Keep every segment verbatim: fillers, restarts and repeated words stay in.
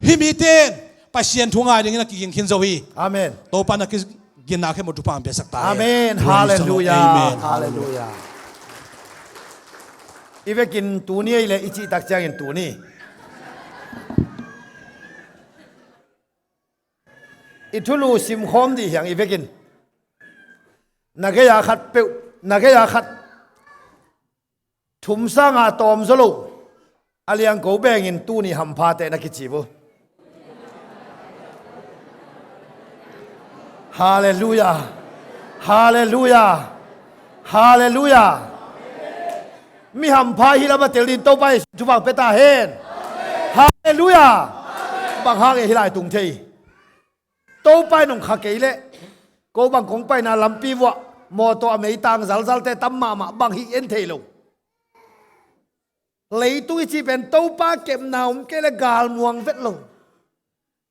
Hih mite in Pasian thu ngai dingin a kiging khin zo hi. Amen. Topa in a kiginna khempeuh thupha hong piaksak ta hen. Amen. Praise the Lord. Halleluiah. Amen. Halleluiah. I vekin tuni ei le i cihtak ciangin tuni i thulu simkhawm dih hiang i vekin. Na gei-a khat peuh, na gei-a khat thum sanga tawm zaw lo a liangko bengin tuni hamphate na kici uh. Halleluiah. Halleluiah. Halleluiah. Mi hampha hih lam a tel dingin Topa Jesu thupha pia ta hen. Halleluiah. Bang hang e hih lai tung thei? Topa in hong kha kei leh ko bang kong paina lampi vuah mawtaw a meitang zalzalte tam mahmah, bang hih en thei lo. Leitung i cih pen Topa kepna om kei leh galmuang vet lo.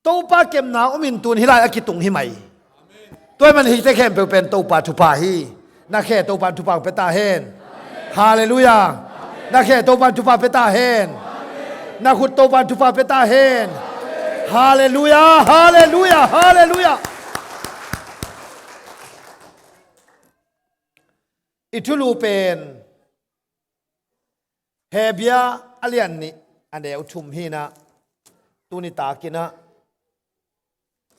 Topa kepna om in tun hih lai a kitung hi mai. Tua ahih manin hihte khempeuh pen Topa thupha hi. Na khe Topa in thupha hong pia ta hen. Halleluiah. Na khe Topa in thupha pia ta hen. Na khut Topa in thupha pia ta hen. Halleluiah, halleluiah, halleluiah. I thulu pen Hebru a lian nih a neu thum hi-in ah, tuni takin ah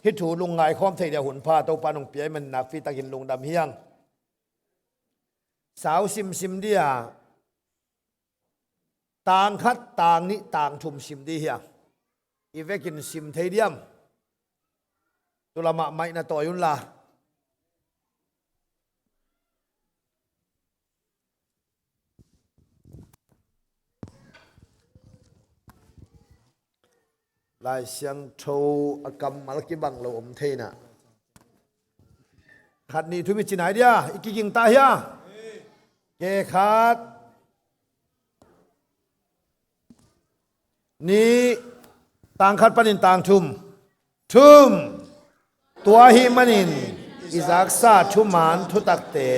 hih thu lungngai khawm thei dia hun pha Topa in hong pia ahih manin nakpi takin lungdam hi hang. Sau simsim dia, tang khat, tang nih, tang thum sim dih hi hang. I vekin sim thei diam? Tulamah maihna tawi unla. Lai Siangtho a kammal kibang lo om thei-in ah, khat nih thum i ci nai dia, i kiging ta hia? Ke khat, nih, tang khat panin tang thum. Thum. Tua ahih manin i zaksa thuman thutakte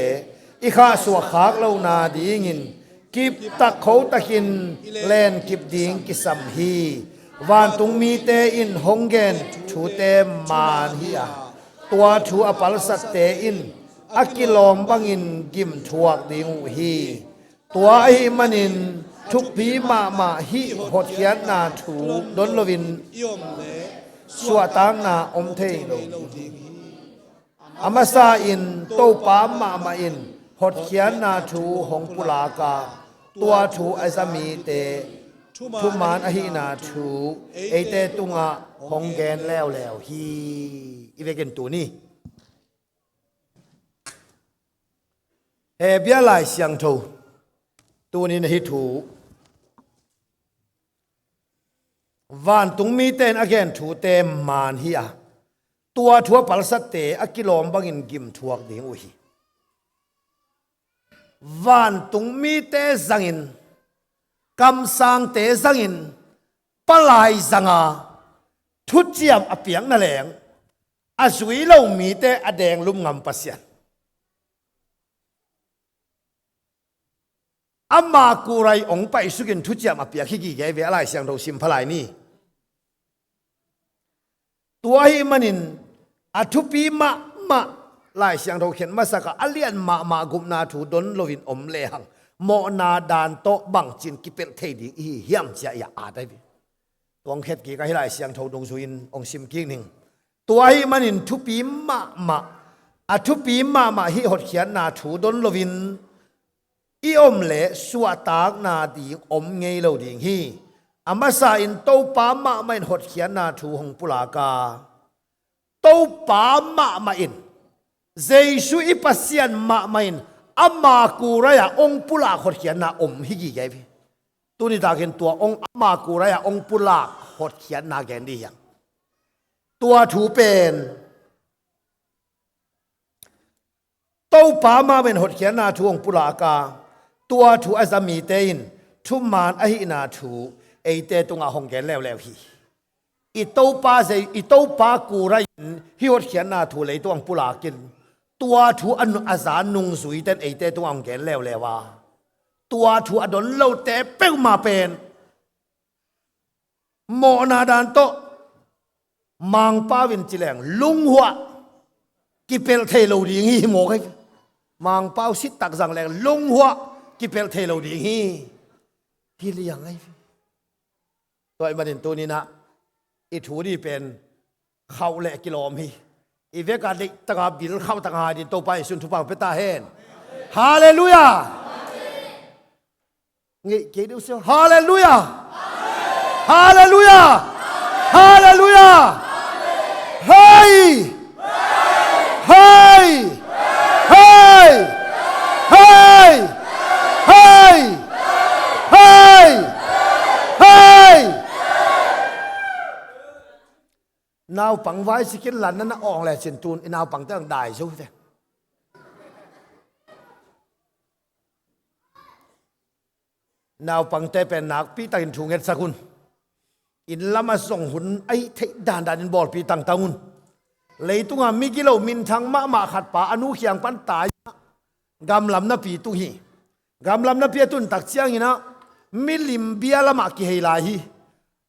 i khahsuah khak lohna dingin kiptak khotakin lenkip ding kisam hi. Vantung mite in hong gen thute man hi a, tua thu a palsatte in a kilawm bangin gim thuak ding uh hi. Tua ahih manin thupi mahmah hih hotkhiatna thu don loin suahtakna om thei lo ding hi. A masa in Topa mahmah in hotkhiatna thu hong pulak a, tua thu a za mite thuman ahihna thu eite tungah hong gen leuleu hi. I vekin tuni Hebru Lai Siangtho tuni-in hih thu, vantung mite in a gen thute man hi a, tua thu a palsatte a kilawm bangin gim thuak ding uh hi. Vantung mite zangin, kamsangte zangin, palai zanga thuciam a piakna leng a zui lo mite a denglum ngam Pasian. Ama kurai hong paisukin thuciam a piak hi gige ve, a Lai Siangtho sim pha lai ni. Tua ahih manin a thupi mahmah Lai Siangtho khen masak a, a lian mahmah gupna thu don loin om lehang mawhna dan tawh bangcin kipelh thei ding i hi hiam ci-a i a at ahi ve. Tua hong khet kik a hih Lai Siangtho dungzui-in hong sim kik ning. Tua ahih manin thupi mahmah, a thupi mahmah hih hotkhiatna thu don loin i om leh suahtakna ding om ngei lo ding hi. A masa in Topa mahmah in hotkhiatna thu hong pulak a, Topa mahmah in, Jesu i Pasian mahmah in ama kurai-ah hong pulak hotkhiatna om hi gige ve. Tuni takin tua hong ama kurai-ah hong pulak hotkhiatna gen dih hiang. Tua thu pen Topa mahmah in hotkhiatna thu hong pulak a, tua thu a za mite in thuman ahihna thu eite tungah hong gen leuleu hi. I Topa zei, i Topa kurai-in hih hotkhiatna thu leitung hong pulakin, tua thu a nu-, a za nungzuite in eite tungah hong gen leuleu a, tua thu a don lote peuhmah pen mawhna dan tawh, Mangpau in ci leng lunghuah kipelh thei lo ding hi mawk hi. Mangpau sit tak zang leng lunghuah kipelh thei lo ding hi. Hi liang ahi. Tua ahih manin tuni-in ah i thu ding pen khauh leh kilawm hi. I vek a deihtaka bil khauhtaka hai dingin Topa Jesuh in thupha hong pia ta hen. Halleluiah. Ngeih kei deuh sio. Halleluiah. Halleluiah. Halleluiah. Hei. Hei. Hei. Naupang vai sikin lan na na awng lecin tun i naupangte ang dai zo hi ve. Naupangte pen nakpi takin thu ngetsak un. Inn lam a zong hun ahi theih dandanin bawlpi tangtang un. Leitunga migilo minthang mahmah khat pa a nu kiang pan tai gamlam napi tung hi. Gamlam napi a tun tak ciangin ah milim bia lamah kihei lai hi.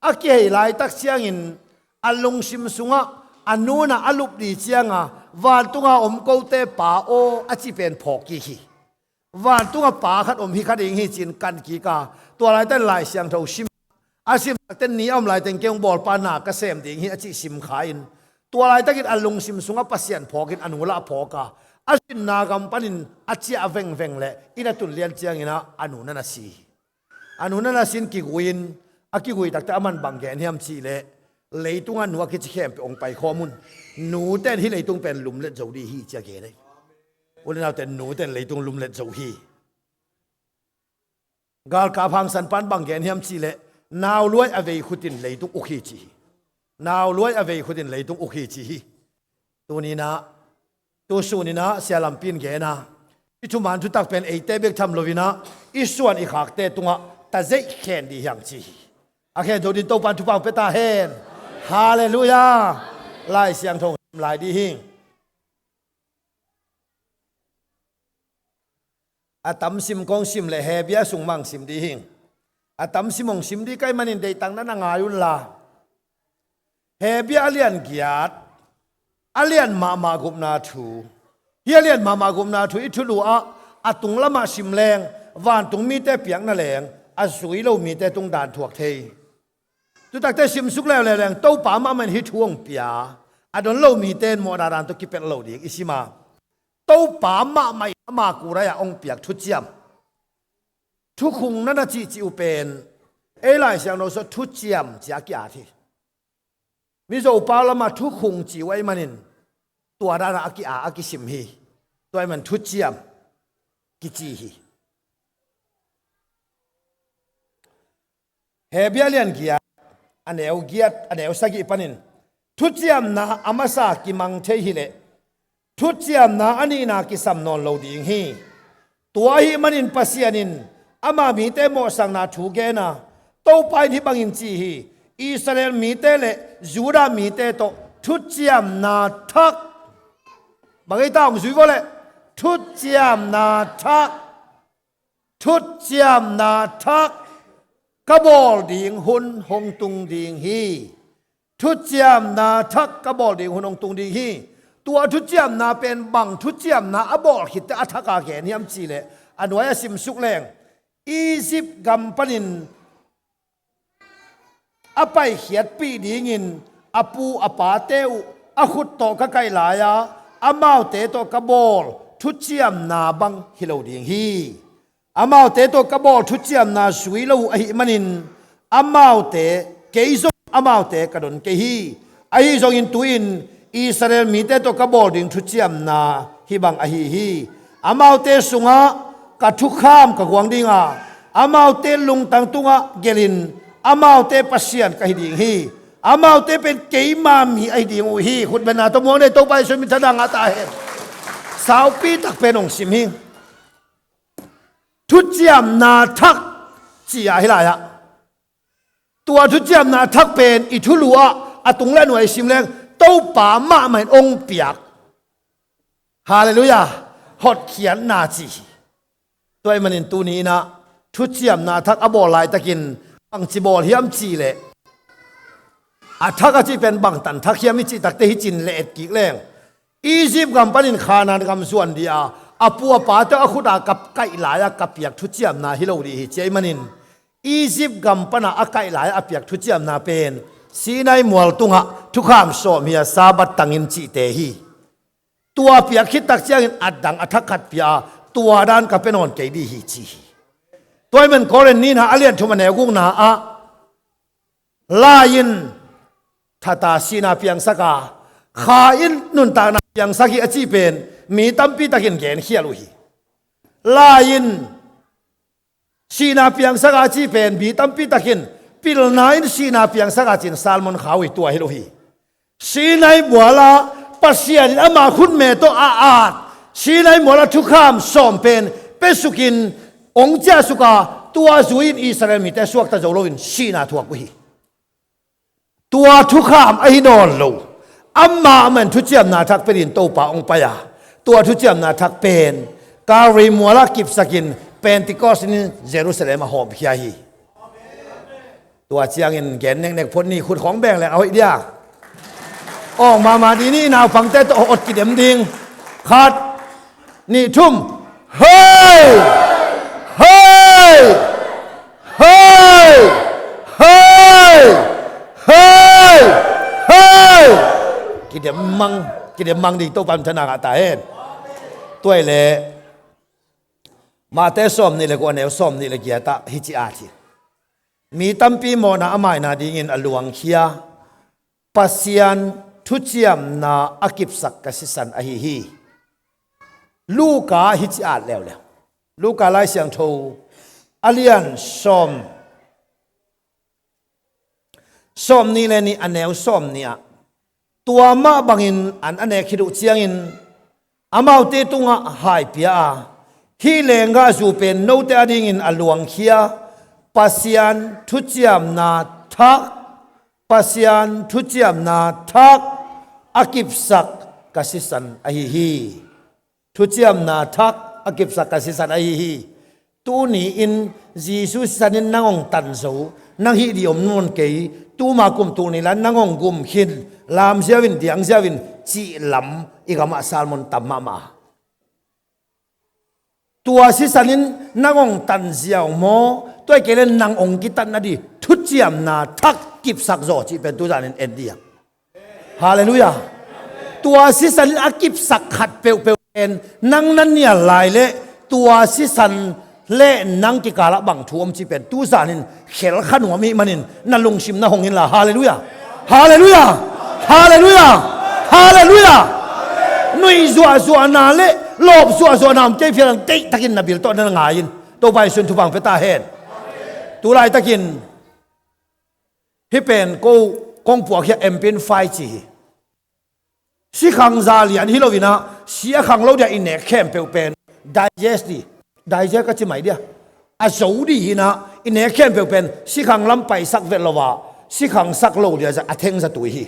A kihei laitak ciangin a lungsim sungah a nu in ah a lup ding cianga vantunga om kote pa aw a cih pen phawk kik hi. Vantunga pa khat om hi kha ding hi ci-in kan kik a, tua laitakin Lai Siangtho sim a, sim takte ni a om laitakin kei hong bawlpa na ka sem ding hi a cih sim kha in, tua laitakin a lungsim sungah Pasian phawkin a nu lah phawk a, a sinna gam panin a ciah vengveng leh inn a tun lian ciangin ah a nu na na si hi. A nu na na sin kigui in, a kigui takte aman bang gen hiam cih leh, leitungah nu a kici khempeuh hong paikhawm un. Nute in hih leitung pen lumlet zo ding hi ci a gen hi. U le naute, nute in leitung lumlet zo hi. Galkap hangsan pan bang gen hiam cih leh, nauluai a vei khut in leitung uk hi ci hi. Nauluai a vei khut in leitung uk hi ci hi. Tuni-in ah, tu sun-in ah Sia Lampi in gen a, i thuman thutak pen eite bek tham loin ah i suan i khakte tungah tazeih khen ding hi hang ci hi. A khen zo dingin Topa in thupha hong pia ta hen. Halleluiah. Lai Siangtho sim lai ding hi. A tam sim kong sim leh Hebru sung mah sim ding hi. A tam sim hong sim ding ka hih manin deihtak na na ngai unla. Hebru a lian giat, a lian mahmah gupna thu. Hih a lian mahmah gupna thu i thulu ah a tung lamah sim leng vantung mite piakna leng a zui lo mite tung dan thuak thei. Tutakte simsuk leuleu leng Topa mahmah in hih thu hong pia. A don lo mite in mawhna dan tawh kipelh lo ding i sim a. Topa mahmah in ama kulai-ah hong piak thuciam. Thukhung na na cihcih uh pen ei Lai Siangtho sungah thuciam ci-a ki-at hi. Mizo pau lamah thukhung ci uh ahih manin tua danah a ki-at a kisim hi. Tua ahih man thuciam kici hi. Hebru a lian giat, a neu giat, a neu sagih panin thuciamna a masa kimang thei hileh thuciamna a nihna kisam nawn lo ding hi. Tua ahih manin Pasian in ama mite mawhsakna thu gen a, Topa in hih bangin ci hi. Israel mite le Judah mite tawh thuciamna thak, bang ei ta hong zui vua leh, thuciamna thak, thuciamna thak ka bawl ding hun hong tung ding hi. Thuciamna thak ka bawl ding hun hong tung ding hi. Tua thuciamna pen bang thuciamna a bawl khitteh a thak a gen hiam cih leh, a nuai-ah simsuk leng Egypt gam panin a paikhiatpih dingin a pu a pate uh a khut tawh ka kaih lai-a, amaute tawh ka bawl thuciamna bang hi lo ding hi. Amaute tawh ka bawl thuciamna zui lo uh ahih manin amaute, kei zong amaute ka don kei hi. Ahi zongin tu-in Israel mite tawh ka bawl ding thuciamna hih bang ahi hi. Amaute sungah ka thukham ka guang ding a, amaute lungtang tungah gelhin amaute Pasian ka hi ding hi. Amaute pen keima mi ahi ding uh hi. Khutbetna tawh muang dih, Topa Jesuh min thang a ngah ta hen. Saupi tak pen hong sim hi. Thuciamna thak ci-a hih lai-ah, tua thuciamna thak pen i thulu ah a tung le a nuai sim leng Topa mahmah in hong piak. Halleluiah. Hotkhiatna ci hi. Tua ahih manin tuni-in ah thuciamna thak a bawl laitakin bangci bawl hiam cih leh, A thak a cih pen bangtan thak hiam i cih takte hi cin le et kik leng. Egypt gam panin Khanaan gam zuan dih a, a pu a pate a khut a ka kaih lai-a ka piak thuciamna hi lo dih hi ci ahih manin, Egypt gam pana a kaih lai-a a piak thuciamna pen Sinai mual tungah thukham sawm hi a, Sabbath tangin cihte hi. Tua piak khit tak ciangin a dang a thak khat pia a, tua dan ka pia nawn kei dih hi ci hi. Tua ahih man Korin nihna a lian thum a neu gukna ah, lai in that a sihna piangsak a, kha in nuntakna piangsak hi a cih pen mi tampi takin genkhial uh hi. Lai in sihna piangsak a cih pen mi tampi takin pilna in sihna piangsak a cin salmon kha uh hi, tua hi lo hi. Sinai mual ah Pasian in ama khutme tawh a at, Sinai mual ah thukham sawm pen pia sukin ong ciah suk a, tua zui in Israel mite suakta zo loin sihna thuak uh hi. Tua thukham ahi nawn lo, amah man thuciamna thak pia dingin Topa ong pai a, tua thuciamna thak pen Calvary mual ah kipsakin Pentecost ni Jerusalem ah hawmkhia hi. Tua ciangin gen neknek phot ni, khut khawng beng leng a hoih dia. Awng mahmah dih ni, i naupangte tawh awt kidem ding. Khat, nih, thum. Hei! Hei! Hei! Hei! Hei! Hei! Kidem mang, kidem mang ding, Topa minthanna ngah ta hen. Tua ahih leh Mate sawm nih le kua, neu sawm nih le giat ah hici at hi. Mi tampi mawhna a maina dingin a luangkhia Pasian thuciamna a kipsak ka sisan ahi hi. Luka hici at leuleu. Luka Lai Siangtho a lian sawm, sawm nih le nih, a neu sawm nih ah, tua mah bangin an a nek khit uh ciangin amaute tungah hai pia a, hih lenggahzu pen note adingin a luangkhia Pasian thuciamna thak, Pasian thuciamna thak a kipsak ka sisan ahi hi. Thuciamna thak a kipsak ka sisan ahi hi. Tuni-in Jesu sisan in nang hong tan zo, nang hih dih om nawn kei, tuma kum tul nih lai-in nang hong gum khin, lam ziau in, diang ziau in, cih lam i gamah sermon tam mahmah. Tua sisan in nang hong tan ziau maw, tua hi kei leh nang hong kitat nading thuciamna thak kipsak zaw cih pen tu zanin en dih hang. Halleluiah. Tua sisan in a kipsak khat peuhpeuh pen nang na nial lai leh tua sisan le nang kikalah bang thu om cih pen tu zanin khelkha nuam i hih manin na lungsim na hong inla. Halleluiah. Halleluiah. Halleluiah. Halleluiah. Nuih zuahzuahna le lawp zuahzuahna om kei phial ang, deihtakin na bil tawh na ngai in. Topa in sun thupha hong pia ta hen. Tu laitakin hih pen ko kong puak hi a, M P in fai ci hi. Sikhang za lian hi lo-in ah, si a khang lo dia i nek khempeuh pen digest dih, digest ka ci mai dia, a zo dih hi-in ah, i nek khempeuh pen sikhang lam paisak vet lo a, sikhang sak lo dia zah a theng zatui hi.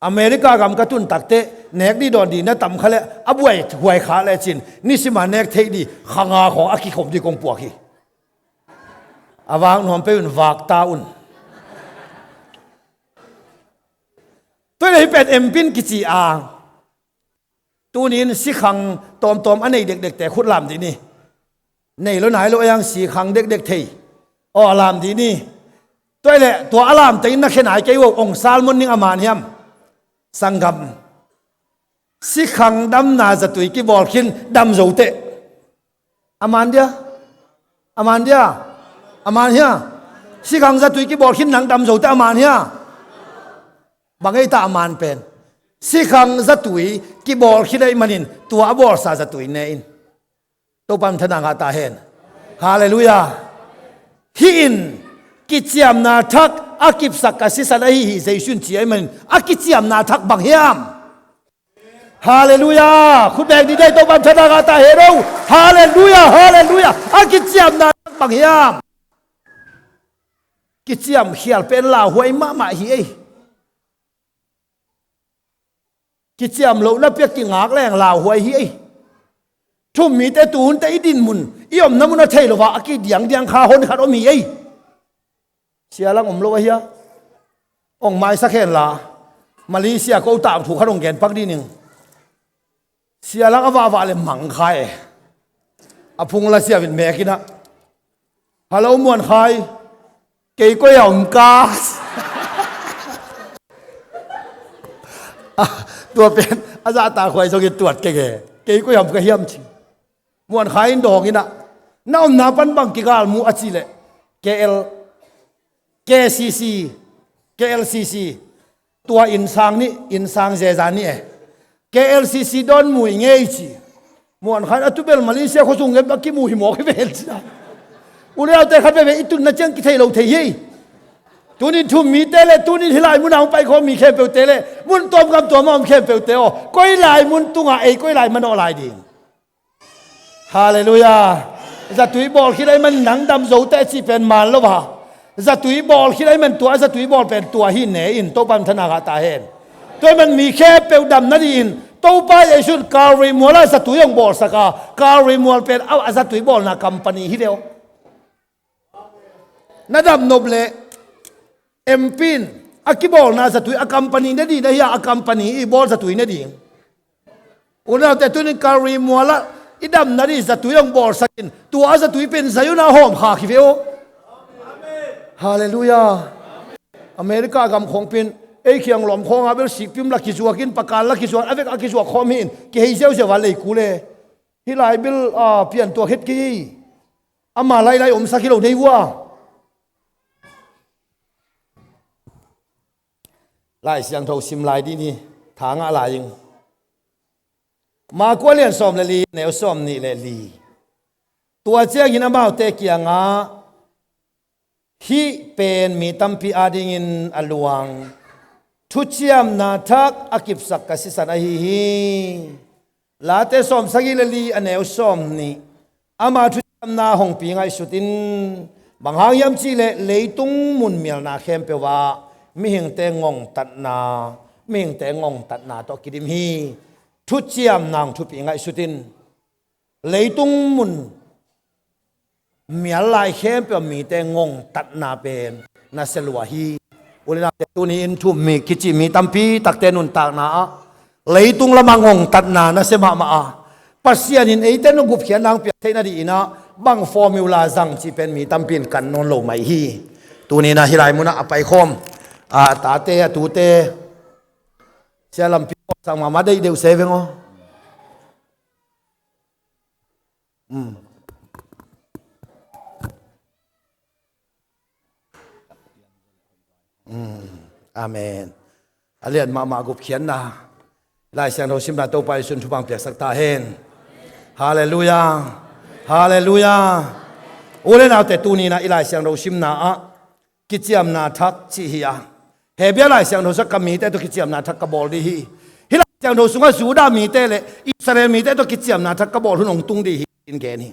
America gam ka tun takteh nek dih dawn dih na tam kha leh, a buai huai kha lecin nisim a nek theih dih kha nga khawng a kikhop dih kong puak hi. A vak nuam peuh in vak ta un. Tua hi leh hih pen M P in kici a, tuni-in sikhang tawmtawm a nei dekdekte khut lam dih ni. Nei lo nai lo a, sikhang dekdek thei, aw, a lam dih ni. Tua hi leh tua a lamte in na khe nai kei uh, hong sermon ning a man hiam? Sanggam, sikhang damna zatui kibawl khin dam zo teh. A man dia? A man dia? A man hia? Sikhang zatui kibawl khin nang dam zo teh, a man hia? Bang ei ta a man pen? Sikhang zatui kibawl khin ahih manin tua a bawlsa zatui ne in. Topa minthanna ngah ta hen. Halleluiah. Hih in kiciamna thak a kipsak ka sisan ahi hi, Jesu in ci ahih manin. A kiciamna thak bang hiam? Halleluiah. Khut beng dih ni, Topa minthanna ngah ta hen aw. Halleluiah, halleluiah. A kiciamna thak bang hiam? Kiciam khial pen lauhuai mahmah hi ei. Kiciam lohna piak kingak leng lauhuai hi ei. Thu-um mite tuhunte i dinmun, i omna mun a thei lo a, a kidiangdiang kha hon khat om hi ei. Sia lang om lo ahi a. Hong maisak hen la, Malaysia ko tangthu khat hong gen pak dih ning. Sia lak a vahvah le mangkhai e. A phung la siavin mekinah, "Hello, Muankhai. Kei koi a om ka?" Ah, tua pen a zahta khuai zongin tuat kei nge. "Kei koi a om ka hiam?" ci. Muankhai in dawng inah, "Na omna pan bang kigal mu?" a cih leh, "K L, K C C, K L C C. Tua innsang nih, innsang zeza nih e. K L C C dawn mu i ngei," ci. Muankhai in, "A tu bel Malaysia khuasung ngen bang kimu hi mawk hi ven," ci. U le naute, khat veve i tunna ciang kithei lo thei hi. Tunin thu-um mite le tunin hih lai munah hong paikhawm mi khempeuhte le mun tuam gam tuam a om khempeuhte aw, koi lai mun tungah ei koi lai manawh lai ding? Halleluiah. Zatui bawl khit ahih man nang dam zo teh cih pen man lo a, zatui bawl khit ahih man tua zatui bawl pen tua hi ne in Topa min thang ngah ta hen. Tua ahih man mi khempeuh dam nadingin Topa Jesu in Calvary mual ah zatui hong bawlsak a, Calvary mual pen a, a zatui bawlna company hi ve aw. Na dam nop leh M P in a kibawlna zatui a company ne ding na hi a, a company i bawl zatui ne ding. U le naute, tunin Calvary mual ah i dam nading zatui hong bawlsak in, tua a zatui pen Zion ah hawm khak hi ve aw. Halleluiah. America gam khawng pen ei khiang lawm khawng a bel sikpim la kizuak in, pakan la kizuak, a vek a kizuak khawm hi in, kihei ziauziau a lei kul e. Hih lai bel, ah, piantuak het kei hi. Ama lailai omsak hi lo nei vua. Lai Siangtho sim lai dih ni, tha ngah lai ing. Marku a lian sawm le li, neu sawm nih le li. Tua ciangin amaute kiangah, "Hih pen mi tampi adingin a luang thuciamna thak a kipsak ka sisan ahi hi." Late sawm sagih le li, a neu sawm nih. Ama thuciamna hongpi ngaihsut in, bang hang hiam cih leh leitung mun mialna khempeuh ah mihingte ngongtatna, mihingte ngongtatna tawh kidim hi. Thuciamna hong thupi ngaihsut in, leitung mun mial lai khempeuh a mite ngongtatna pen nasia lua hi. U le naute, tuni in thu-um mi kici mi tampi takte nuntakna ah leitung lamah ngongtatna nasia mahmah a, Pasian in eite nong gupkhiatna hong piak theih nadingin ah bang formula zang cih pen mi tampi in kan nawn lo mai hi. Tuni in ah hih lai munah a paikhawm a tate a tute, sia lampi sang mahmah deih deuh se veng aw. Mm. Mm. Amen. A lian mahmah gupkhiatna. Lai Siangtho simna Topa Jesu in thupha piaksak ta hen. Halleluiah. Halleluiah. U le naute, tuni in ah i Lai Siangtho simna ah kiciamna thak cih hi a, Hebru Lai Siangtho sungah ka mite tawh kiciamna thak ka bawl ding hi. Hih Lai Siangtho sungah Judah mite le Israel mite tawh kiciamna thak ka bawl hun hong tung ding hi, in gen hi.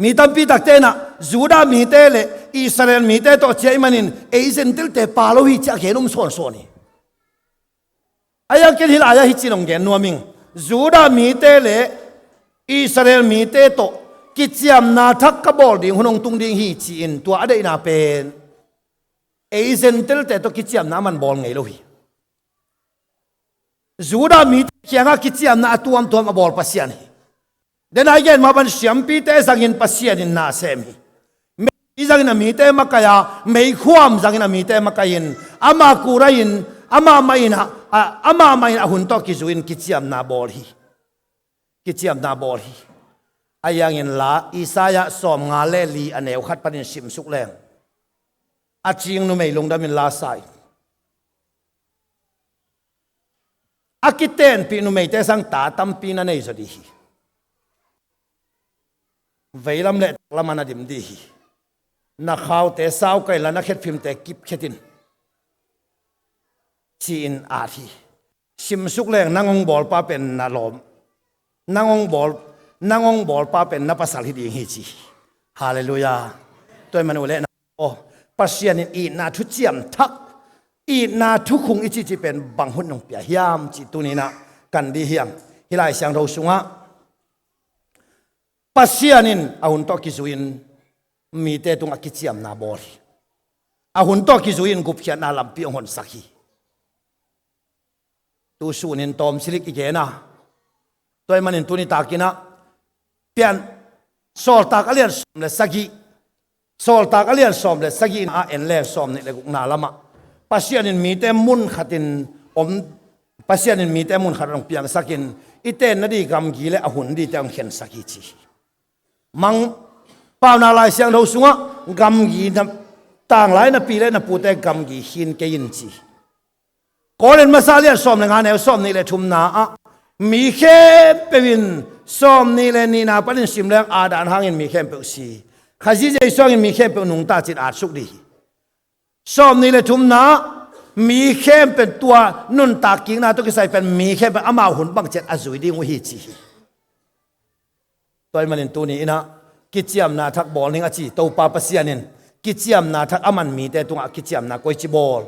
Mi tampi takte in ah Judah mite le Israel mite tawh ci ahih manin ei Gentile-te pha lo hi ci a gen om sawnsawn hi. A iang ken hih lai-ah hih ci-in hong gen nuam ing. Judah mite le Israel mite tawh kiciamna thak ka bawl ding hun hong tung ding hi ci-in tua a deihna pen ei Gentile-te tawh kiciamna a man bawl ngei lo hi. Judah mite kiangah kiciamna a tuamtuam a bawl Pasian hi. Denai gen mah bang siampite zangin Pasian in na sem hi. Mei zangin a mite makai a, meikhuam zangin a mite makai in, ama kurai in, ama mah in a, a, ama mah in a hun tawh kizui-in kiciamna bawl hi. Kiciamna bawl hi. A iangin la Isaiah sawmnga le li a neu khat panin simsuk leng, a cing numei lungdamin la sa in, a kitenpih numeite sang ta tampi na nei zaw ding hi. Veilam le taklam ah na dim ding hi. Na khaute saukai la, na khetphimte kipkhet in, ci-in at hi. Simsuk leng nang hong bawlpa pen na lawm, nang hong bawl, nang hong bawlpa pen na pasal hi ding hi ci hi. Halleluiah. Tua ahih man u le nau aw, Pasian in itna thuciam thak, itna thukhung i cihcih pen bang hun hong pia hiam cih tuni in ah kan dih hiam? Hih Lai Siangtho sungah Pasian in a hun tawh kizui-in mite tungah kiciamna bawl hi. a hun tawh kizui-in gupkhiatna lampi hong honsak hi. Tu sunin tawm cilik i gen a, tua ahih manin tuni takin ah Pian, Sawltak a lian sawm le sagih, Sawltak a lian sawm le sagih in ah en le sawm nih le gukna lamah Pasian in mite mun khatin om, Pasian in mite mun khat hong piangsakin i tenna ding gamgi le a hun dingte hong khensak hi ci hi. Mang, Paunak Lai Siangtho sungah gamgi na, tanglai na pi le na pute gamgi khin kei in ci hi. Korin masa lian sawm le nga neu sawm nih le thumna ah mi khempeuh in sawm nih le nihna panin sim leng Adam hangin mi khempeuh si, Khazih Jesu hangin mi khempeuh nungta cin atsuk ding hi. Sawm nih le thumna ah mi khempeuh tua nuntak kikna tawh kisai pen mi khempeuh amau hun bang ciat a zui ding uh hi ci hi. Tua ahih manin tuni in ah kiciamna thak bawl ning a ci Topa Pasian in kiciamna thak a man mite tungah kiciamna koici bawl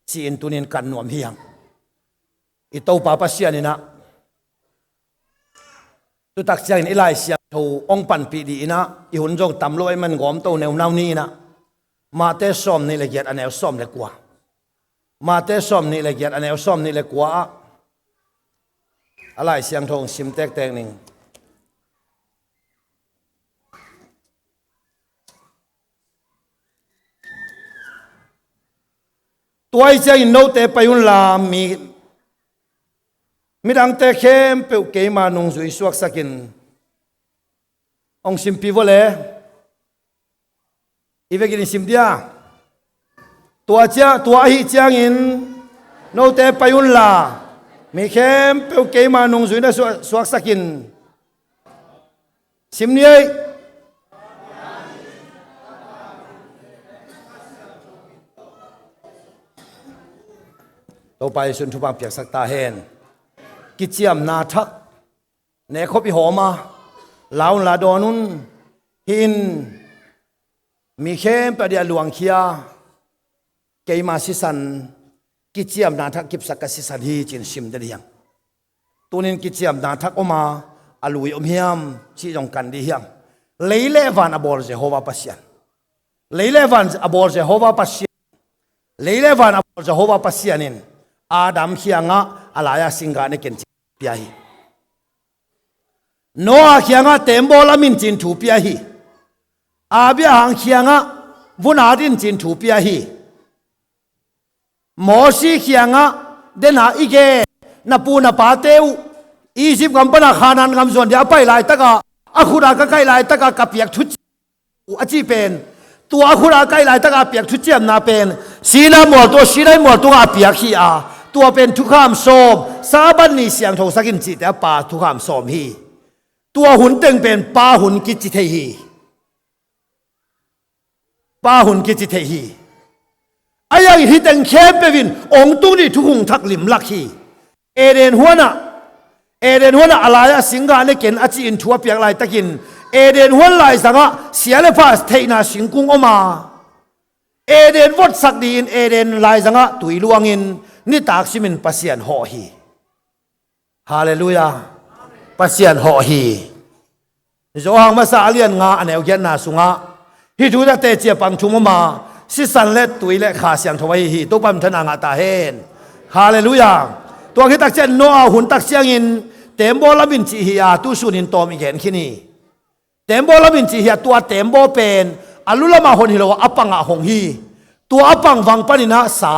ci-in tuni in kan nuam hi hang. I Topa Pasian in ah tutak ciangin i Lai Siangtho hong panpih ding in ah i hun zong tam lo ahih manin gawmto neunau ni in ah Mate sawm nih le giat a neu sawm le kua. Mate sawm nih le giat a neu sawm nih le kua ah a Lai Siangtho hong sim tektek ning. Tua ahih ciangin note pai unla mi, midangte khempeuh keima nungzui suaksakin, hong simpi vua le. I vekin i sim dia. Tua cia, tua ahih ciangin note pai unla mi khempeuh keima nungzuina suak, suaksakin. Sim ni ei. Topa Jesuh in thupha piaksak ta hen. Kiciamna thak nekhop i hawm a, la un la dawn un. Hih in mi khempeuh a dia luangkhia, keima sisan, kiciamna thak kipsak ka sisan hi ci-in sim ding hi hang. Tunin kiciamna thak om a, a lui om hiam cih zong kan ding hi hang. Lei le van a bawl Jehovah Pasian. Lei le van a bawl Jehovah Pasian. Lei le van a bawl Jehovah Pasian in Adam kiangah a lai-a singgah ne ken ci pia hi. Noah kiangah teembaw lam in ci-in thu pia hi. Abraham kiangah vun at in ci-in thu pia hi. Mosi kiangah dena i gen, na pu na pate uh Egypt gam pana Kanaan gam zuan dia a pai laitakah, a khut a ka kaih laitakah ka piak thu a cih pen, tua a khut a kaih laitakah a piak thuciamna pen Sinai mual tungah, Sinai mual tungah a piak hi a, tua pen thukham sawm, Sabbath ni siangthosak in cihte a Pa thukham sawm hi. Tua hun teng pen Pa hun kici thei hi. Pa hun kici thei hi. A yang hih teng khempeuh in hong tung ding thukhun thak limlak hi. Eden huanah, Eden huanah a lai-ah singgah ne ken a ci-in thu a piak laitakin, Eden huan laizangah sia le pha theihna singkung om a, Eden votsak dingin Eden laizangah tui luangin nitak simin Pasian hawh hi. Halleluiah. Pasian hawh hi. Johan masa a lian nga a neu giatna sungah hih thu takte cia pang thum om a, sisan le tui le Kha Siangtho ahi hi. Topa min thana ngah ta hen. Halleluiah. Tua hih tak ciang Noah hun tak ciangin teembaw lam in cih hi a, tu sunin tawm i gen khin hi. Teembaw lam in cih hi a, tua teembaw pen a lu lamah hon hi lo a, a pangah hong hi. Tua a pang vang panin ah sa,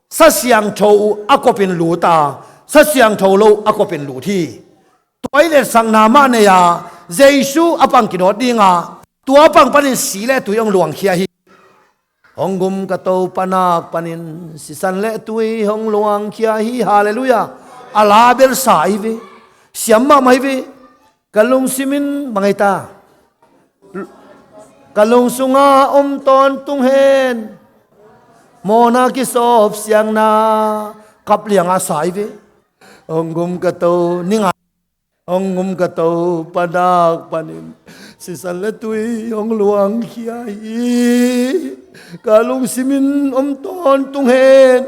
sa siangtho uh a kopin lut a, sa siangtho lo uh a kopin lut hi. Tua i letsakna mah nei a, Jesu a pang kidawt ding a, tua a pang panin si le tui hong luangkhia hi. Hong gum ka Topa nak panin sisan le tui hong luangkhia hi. Halleluiah. A la bel sa hi ve. Siam mahmah hi ve. Ka lungsim in bang hi ta? Ka lung sunga om tawntung hen. Mawhna kisawp siangna. Kap lianga sa hi ve. Hong gum ka To, ning a. Hong gum ka Topa nak panin sisan le tui hong luangkhia hi. Ka lungsim in om tawntung hen.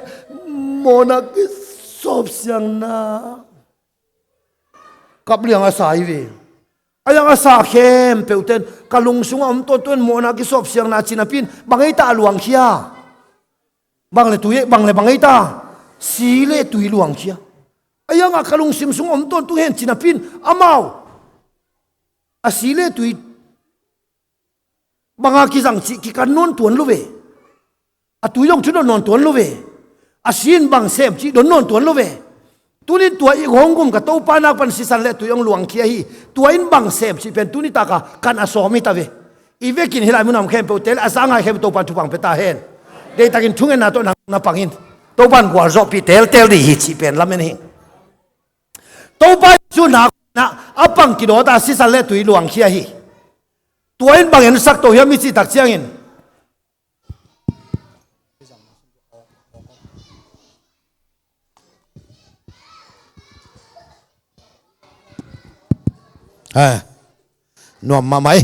Mawhna kisawp siangna. Kap lianga sa hi ve. A yang a sa khempeuh ten ka lung sungah om tawntung hen, mawhna kisawpsiangna ci napi in bang ei ta a luangkhia? Bang le tui, bang le bang ei ta? Si le tui luangkhia. A yang a ka lungsim sungah om tawntung hen ci napi in amau a si le tui banga kizang cih kikan nawn tuan lo ve. A tui zong thu don nawn tuan lo ve. A si in bang sem cih don nawn tuan lo ve. Tunin tua i hong gum ka Topa nak pan sisan le tui hong luangkhia hi. Tua in bang sem cih pen tuni taka kan a sawm hi ta ve. I vekin hi lai munah om khempeuh tel a sa ngai khempeuh Topan thupha pia ta hen. Deihtakin thungetna tawh nang na pang in. Topan gualzawhpih teltel dih hi cih pen lamen hi. Topa Jesu nak a pang kidawta sisan le tui luangkhia hi. Tua in bang en sak to hiam i cih tak ciangin, eh, nuam mahmah hi.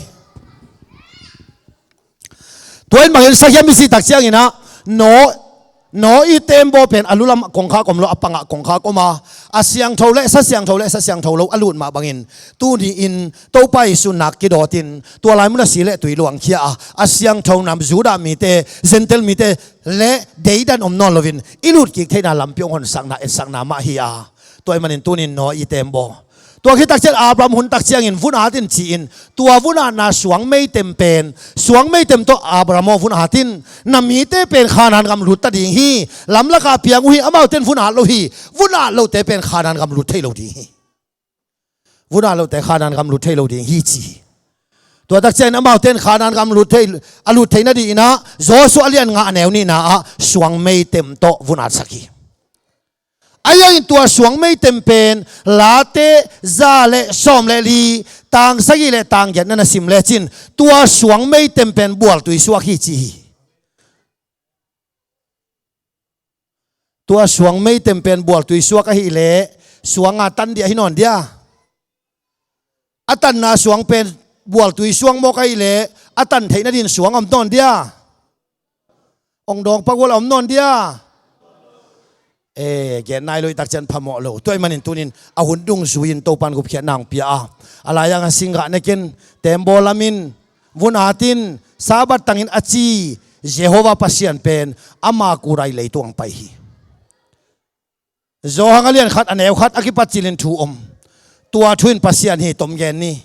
Tua in bang en sak hiam i cih tak ciangin ah, Noah, Noah i tembaw pen a lulam kongkhak om lo, a pangah kongkhak om a, a siangtho le sa siangtho le sa siangtho lo a lut mah bangin, tuni in Topa Jesu nak kidawtin tua lai munah si le tui luangkhia a, a siangtho nam Judah mite, Gentile mite le deidan om nawn loin i lutkik theihna lampi hong honsakna, etsakna mah hi a. Tua ahih manin tunin Noah i tembaw. Tua khit tak ciang Abraham hun tak ciangin vun at in ci-in, tua vun atna suang meitem pen, suang meitem tawh Abraham aw vun at in, na mite pen Khanaan gam lut ta ding hi, lamlakah piang uh hi, amaute in vun at lo hi, vun at lote pen Khanaan gam lut thei lo ding hi. Vun at lote Khanaan gam lut thei lo ding hi ci hi. Tua tak ciangin amaute in Khanaan gam lut thei, a lut theihna dingin ah Joshua a lian nga a neu nihna ah suang meitem tawh vun atsak hi. A yang in tua suang meitem pen Late za le sawm le li, tang sagih le tang giat na na sim lecin, tua suang meitem pen bualtui suak hi ci hi. Tua suang meitem pen bualtui suak ahih leh suanga tan dih ahi nawn dia? A tanna suang pen bualtui suang mawk ahih leh a tan theihna din suang om nawn dia? Ong dawng pak ual a om nawn dia? Eh, gen nai lo i tak ciang phamawh lo. Tua ahih manin tunin a hun dungzui-in Topan gupkhiatna hong pia a, a lai-ang a singgah nekin tembaw lamin vun atin Sabbath tangin a ci Jehovah Pasian pen ama kurai leitung ang pai hi. Johan a lian khat a neu khat a kipat cilin thu om. Tua thu in Pasian hi tom gen ni.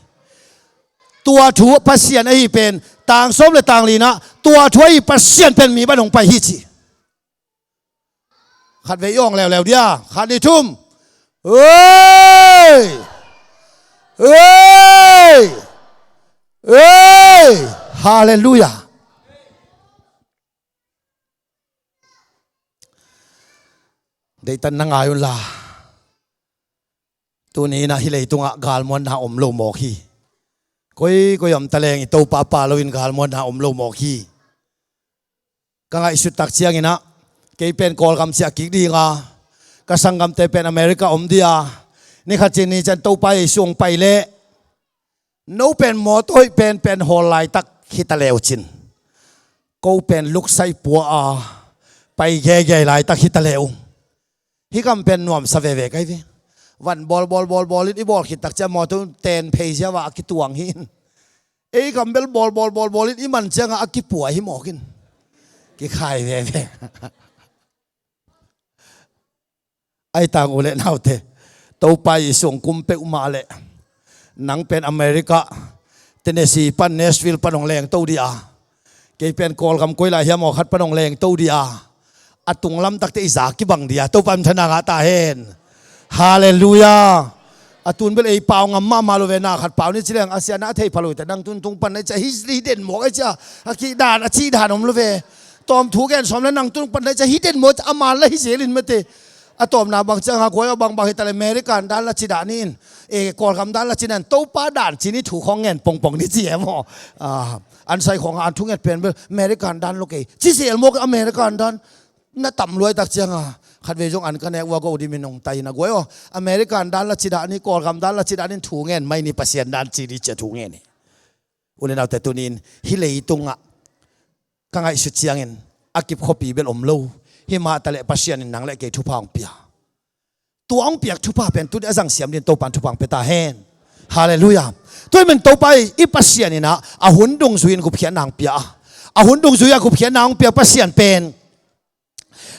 Tua thu Pasian ahi pen tang sawm le tang linah tua thu ahi Pasian pen mi ban hong pai hi ci. Khat vei i awng leuleu dia, khat nih thum. Oi! Oi! Oi! Halleluiah. Deihtan na ngai unla, tuni inah hih leitungah galmuanna om lo mawk hi. Koi koi om taleng i Topa pha loin galmuanna om lo mawk hi. Ka ngaihsut tak cianginah kei pen Kawlgam ciah kik dinga, ka sanggamte pen America om dia, ni khat ciang ni ciang Topa Jesu hong pai leh no pen mawtaw hoih penpen hawl laitak hita leu cin, ko pen luksai pua a pai geigei laitak hita leu. Hih kam pen nuamsa veve kai ve. Van bawl bawl bawl bawl in i bawl khit tak ciang mawtaw ten phei ziau a kituang hi in. Ei kam bel bawl bawl bawl bawl in i man ciangah a kipua hi mawk in. Kikhai veve. Ai tang u le naute, Topa Jesu hong kum peuhmah leh nang pen America, Tennessee pan, Nashville pan hong lengto dia, kei pen Kawlgam koi lai hiam aw khat pan hong lengto dia, a tunglam takte i za kibang dia, Topa minthanna ngah ta hen. Halleluiah. A tun bel ei pau ngam mahmah lo ve, na khat pau ni ci leng a siatna a thei pha lo hi ta, nang tun tung pan na i cia hi, hi den mawk a i cia, a kih dan a cih dan om lo ve. Tawm thu gen sawm le nang tun pan na i cia hi den mawk a, a man la hi zel in mate. A tawpna bang cianga guai aw, bangbang hi ta le American dan la ci dah ni in, e, Kawlgam dan la ci dan, Topa dan ci ni, thu khawng ngen pongpong ni ci e maw? An sai khawngah an thunget pen bel American dan lo kei ci zel mawk, American dan. Na tam luai tak cianga khatvei zong an ka nek ua go dih, mi nungta in a guai aw, American dan la ci dah ni, Kawlgam dan la ci dah ni, thu ngen mai ni, Pasian dan ci ni cia thu ngen hi. U le naute, tunin hih leitungah ka ngaihsut ciangin a kip khuapi bel om lo. Himah taleh Pasian in nang le kei thupha hong pia. Tua hong piak thupha pen tuni a zang siam din Topan thupha hong pia ta hen. Halleluiah. Tua ahih manin Topa i Pasian in ah a hun dungzui in gupkhiatna hong pia a, a hun dungzui a gupkhiatna hong pia Pasian pen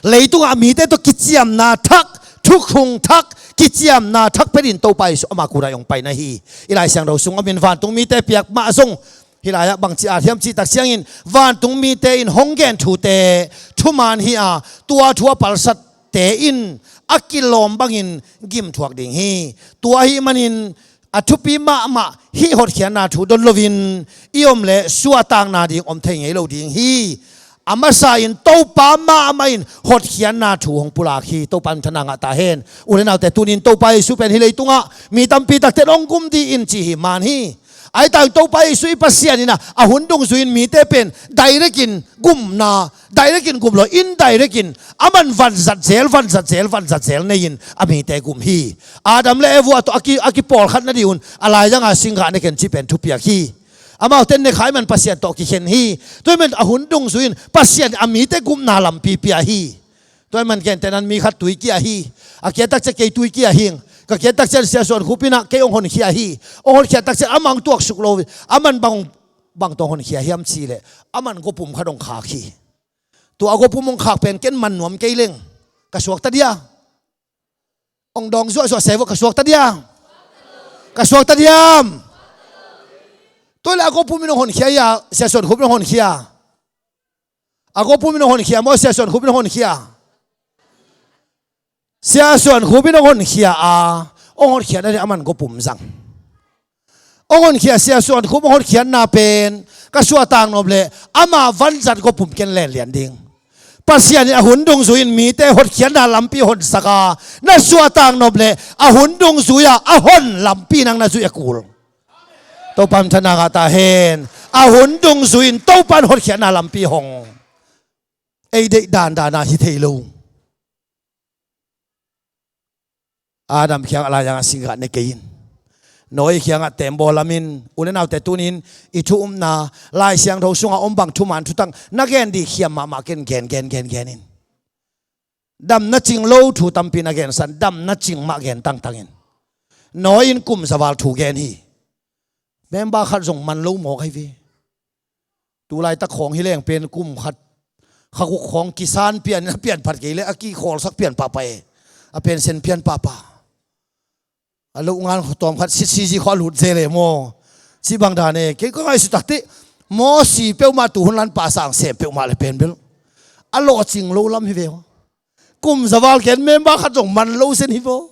leitungah a mite tawh kiciamna thak, thukhun thak, kiciamna thak pia dingin Topa Jesuh ama kunah hong pai na hi. I Lai Siangtho sung om in vantung mite piak mah zong hih lai-ah bangci at hiam cih tak ciangin vantung mite in hong gen thute thuman hi a, tua thu a palsatte in a kilawm bangin gimthuak ding hi. Tua ahih manin a thupi mahmah hih hotkhiatna thu don loin i om leh suahtakna ding om thei ngei lo ding hi. A masa in Topa mahmah in hotkhiatna thu hong pulak hi. Topa minthanna ngah ta hen. U le naute, tuni in Topa Jesuh pen hih leitungah mi tampi takte hong gum ding in ci hi man hi. Ahi zongin Topa Jesuh i Pasian in ah a hun dungzui in mite pen direct in gumna, direct in gum lo, indirect in aman vanzat zel, vanzat zel, vanzat zel nei in a mite gum hi. Adam le Eva tawh a ki, a kipawlkhat nading un a laizang a singgah ne ken cih pen thupiak hi. Amaute in ne kha ahih man Pasian tawh kikhen hi. Tua ahih man a hun dungzui in Pasian a mite gupna lampi pia hi. Tua ahih man gentehna in mi khat tui kia hi. A kiat tak ciang kei tui kia hi. Ka kiat tak ciang Sia Suan Khup in ah kei hong honkhia hi. Hong honkhia tak ciang amah hong tuaksuk lo, aman bang, bang tawh hong honkhia hiam cih leh aman gopum khat hong khak hi. Tua a gopum hong khak pen ken man nuam kei leng ka suakta dia. Hong dawng zuahzuah se vo, ka suakta dia. Ka suakta diam. Tua leh a gopum in hong honkhia hi a, Sia Suan Khup in hong honkhia? A gopum in hong honkhia maw, Sia Suan Khup in hong honkhia? Sia Suan Khup in hong honkhia a, hong hotkhiatna ding aman gopum zang. Hong honkhia Sia Suan Khup hong hotkhiatna pen ka suahtak nop leh ama vanzat gopum ken len lian ding. Pasian in a hun dungzui in mite hotkhiatna lampi honsak a, na suahtak nop leh a hun dungzui a a hon lampi nang na zuih a kul. Topa minthanna ngah ta hen. A hun dungzui in Topa in hotkhiatna lampi hong. Ei deih dandan a hi thei lo. Adam kiangah laizang a singgah ne kei in. Noah kiangah teembaw lam in. U le naute, tuni in i thu upna, Lai Siangtho sungah om bang thuman thutak na gen ding hiam mahmah ken gen, gen, gen, gen in. Damna cing lo thu tampi na gensan, damna cing mah gen tangtang in. Noah in kum za val thu gen hi. Member khat zong man lo mawk ahi ve. Tulaitak khawng hi leng pen kum khat kha guk khawng kisan pian, a pian phat kei leh a kikhawlsak pian pahpah e. A pension pian pahpah. A loh ngan tawm khat sitsi zi khawng a lut zel e maw. Cih bang dan e, kei ka ngaihsut takte Mosi peuhmah tu hun lan pasang sem peuhmah le pen bel a lawhcing lo lam hi ve aw. Kum za val ken member khat zong man lo zen hi ve aw.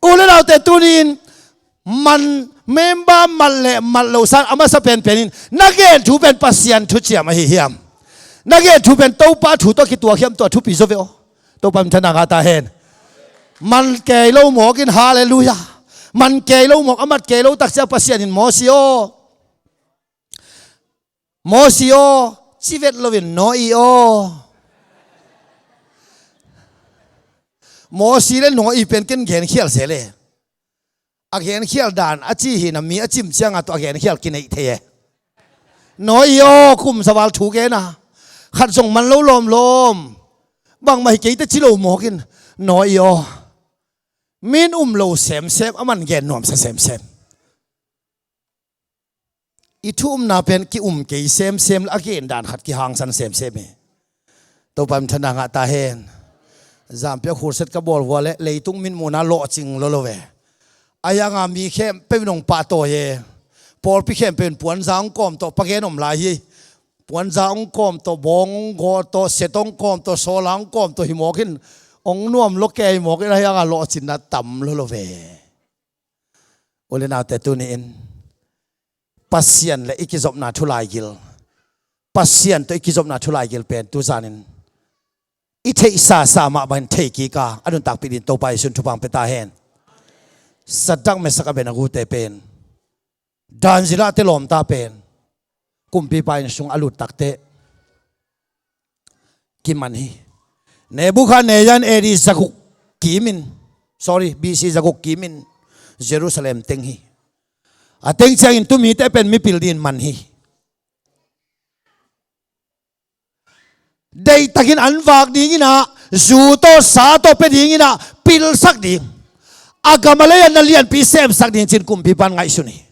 U le naute, tuni in man, member man le man lo sang a masa penpen in na gen thu pen Pasian thuciam ahi hiam? Na gen thu pen Topa thu tawh kituak hiam, tua thupi zaw ve aw. Topa minthanna ngah ta hen. Man kei lo mawk in, halleluiah. Man kei lo mawk, a mat kei lo tak ciang Pasian in Mosi aw, Mosi aw, ci vet loin Noah aw. Mosi le Noah pen ken genkhial zel e. A genkhial dan a ci hi na, mi a cim ciangah tawh a genkhial kineih thei e. Noah aw, kum za val thu gen a, khat zong man lo lawmlawm. Bangmah hi kei teh ci lo mawk in, Noah aw. Min um lo semsem, a man gen nuamsa semsem. I thu umna pen ki-um kei semsem le a gen dan khat kihangsan semsem hi. Topa minthanna ngah ta hen. Zampi ah khursat ka bawl vua leh leitung mitmuhna lawhcing lolo ve. A hianga mi khempeuh in hong pahtawi e. Pawlpi khempeuh in puanza hong kawm tawh, pa gen om lai hi. Puanza hong kawm tawh, bawng hong gaw tawh, set hong kawm tawh, sawla hong kawm tawh hi mawk in, hong nuam lo kei mawk in, a hianga lawhcinna tam lolo ve. U le naute, tuni in Pasian le i kizopna thu laigil, Pasian tawh i kizopna thu laigil pen tuzanin i theihsa sa mah bangin thei kik a, a nuntakpih dingin Topa Jesuh in thupha hong pia ta hen. Sadrak, Mesak, Abednego te pen, Daniel te lawmta pen kumpipa inn sung a lut takteh kiman hi. Nebuchadnezzar in A D zaguk kimin, sorry, B C zaguk kimin Jerusalem teng hi. A teng ciangin tu mite pen mipil dingin man hi. Deihtakin an vak dingin ah, zu tawh sa tawh pia dingin ah pilsak ding. A gam a lei a na lianpi semsak ding cin kumpipa'n ngaihsun hi.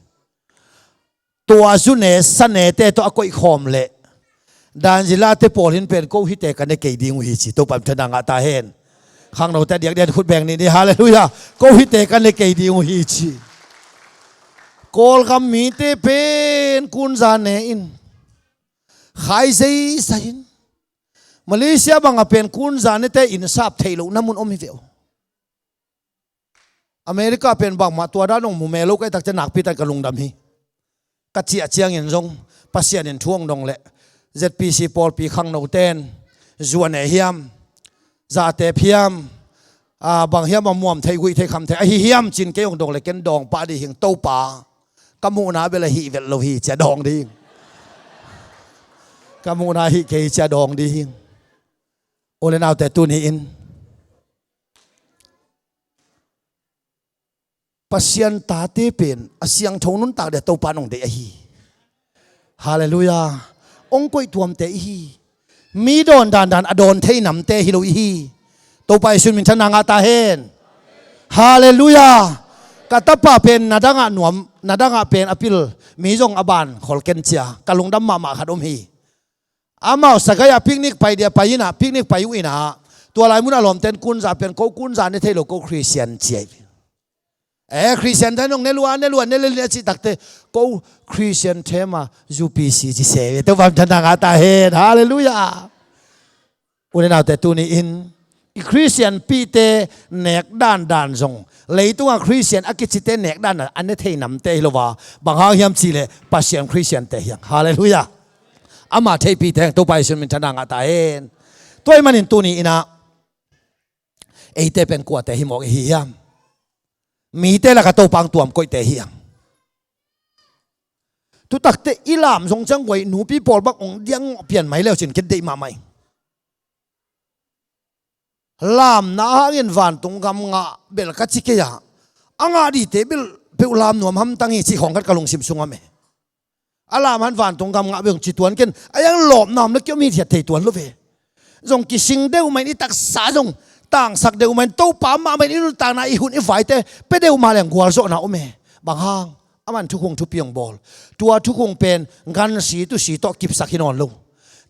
Tua zu ne sa nete tawh a koihkhawm leh Daniela te pawl in pen ko hite ka ne kei ding uh hi ci. Topa minthanna ngah ta hen. Khangnote a diakdiak khut beng ni ni, halleluiah. Ko hite ka ne kei ding uh hi ci. Kawlgam mite pen kunza ne in khai zeizai in, Malaysia bangah pen kunza nete in sap theih loh na mun om hi ve uh. America pen bangmah tua dan hong mu mel lo ka hih tak ciang nakpi tak ka lungdam hi. Ka ciah ciangin zong Pasian in thu hong dong leh Z P C pawlpi khangnote'n zu a ne hiam, za a tep hiam, a, bang hiam a muam thei, guih thei, kham thei ahi hiam cin kei hong dong leh ken dawng pah ding hing. Topa, ka muhna bel a hih vet lo hi ci a dawng ding hing. Ka muhna a hih kei hi ci a dawng ding hing. U le naute, tuni in Pasian tate pen a siangtho nuntak ding a Topa in hong deih ahi. Halleluiah. Hong koih tuamte i hi. Mi dawn dandan a dawn thei namte hi lo i hi. Topa Jesu in minthanna ngah ta hen. Halleluiah. Ka tapa pen na dangah nuam, na dangah pen a pil, mi zong a ban khol ken ci a ka lungdam mahmah khat om hi. Amau Sagaing ah picnic pai ding a pai in ah, picnic pai uh in ah, tua lai mun a lawmte'n kunza pen ko kunza ne thei lo, ko Khristian ci ahi. Eh, Khristian te nong ne lua, ne lua, ne lua, ne lua cih takte ko Khristian te mah U P C ci se ve. Topa minthanna ngah ta hen. Halleluiah. U le naute, tuni in i Khristian pihte nek dandan zong, leitungah Khristian a kicite nek dandan a ne thei namte hi lo a, bang hang hiam cih leh Pasian Khristiante hi hang. Halleluiah. Ama theihpihte hi hang. Topa Jesu in minthanna ngah ta hen. Tua ahih manin tuni in ah eite pen kuate hi mawk i hi hiam? Mite lakah Topa hong tuam koihte hi hang. Tutakte i lam zong ciang guai nupi pawl bang hong diang ngawh pian mai leu cin ken deih mahmah ing. Lamna hangin vantung gam ngah bel ka ci kei a, a ngah dingte bel peuh lam nuam hamtang hi cih khawng khat ka lungsim sungah om e. A lam hang vantung gam ngah bel hong ci tuan ken, a iang lawpna om le kiom hithiat thei tuan lo ve. Zong kising deuh mah in, i taksa zong tangsak deuh mah in, Topa mahmah in i nuntakna, i hun, i vaite pia deuh mah leng gualzawhna om e. Bang hang? Aman thukhung thupi hong bawl. Tua thukhung pen gansi tusi tawh kipsak hi nawn lo.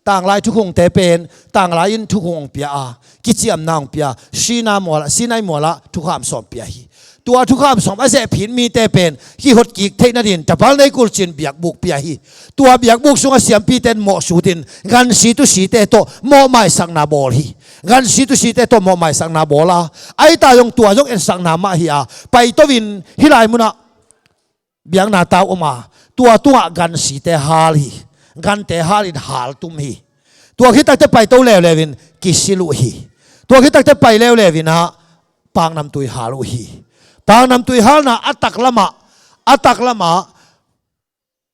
Tanglai thukhungte pen tanglai in thukhung hong pia a, kiciamna hong pia, Sinai mualah, Sinai mualah thukham sawm pia hi. Tua thukham sawm a zehpih mite pen kihotkik theih nadingin tapal nei kulcin biakbuk pia hi. Tua biakbuk sungah siampite in mawhsut in gansi tusite tawh mawhmaisakna bawl hi. Gansi tusite tawh mawhmaisakna bawl a, ahi ta zong tua zong etsakna mah hi a, paito in hih lai munah biakna tau om a, tua tungah gansite hal hi. Gante hal in hal tum hi. Tua khit takte paito leuleu in kisil uh hi. Tua khit takte pai leuleu in ah paknamtui hal uh hi. Paknamtui halna a taklamah, a taklamah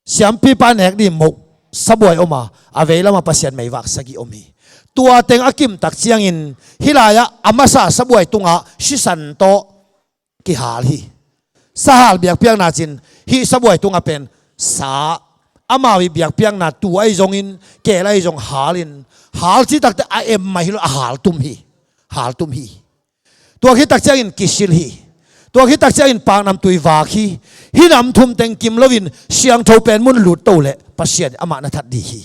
siampipa nek ding moh sabuai om a, a veilamah Pasian meivak sagih om hi. Tua teng a kimtak ciangin hih lai-ah a masa sabuai tungah sisan tawh kihal hi. Sahal biakpiakna cin hih sabuai tungah pen sa, amau ii biakpiakna tu ahi zongin, keel ahi zong hal in, hal cih takte a em mah hi lo, a hal tum hi. Hal tum hi. Tua khit tak ciangin kisil hi. Tua khit tak ciangin paknamtui vak hi. Hih nam thum teng kim loin siangtho pen mun lut to leh Pasian amah na that ding hi.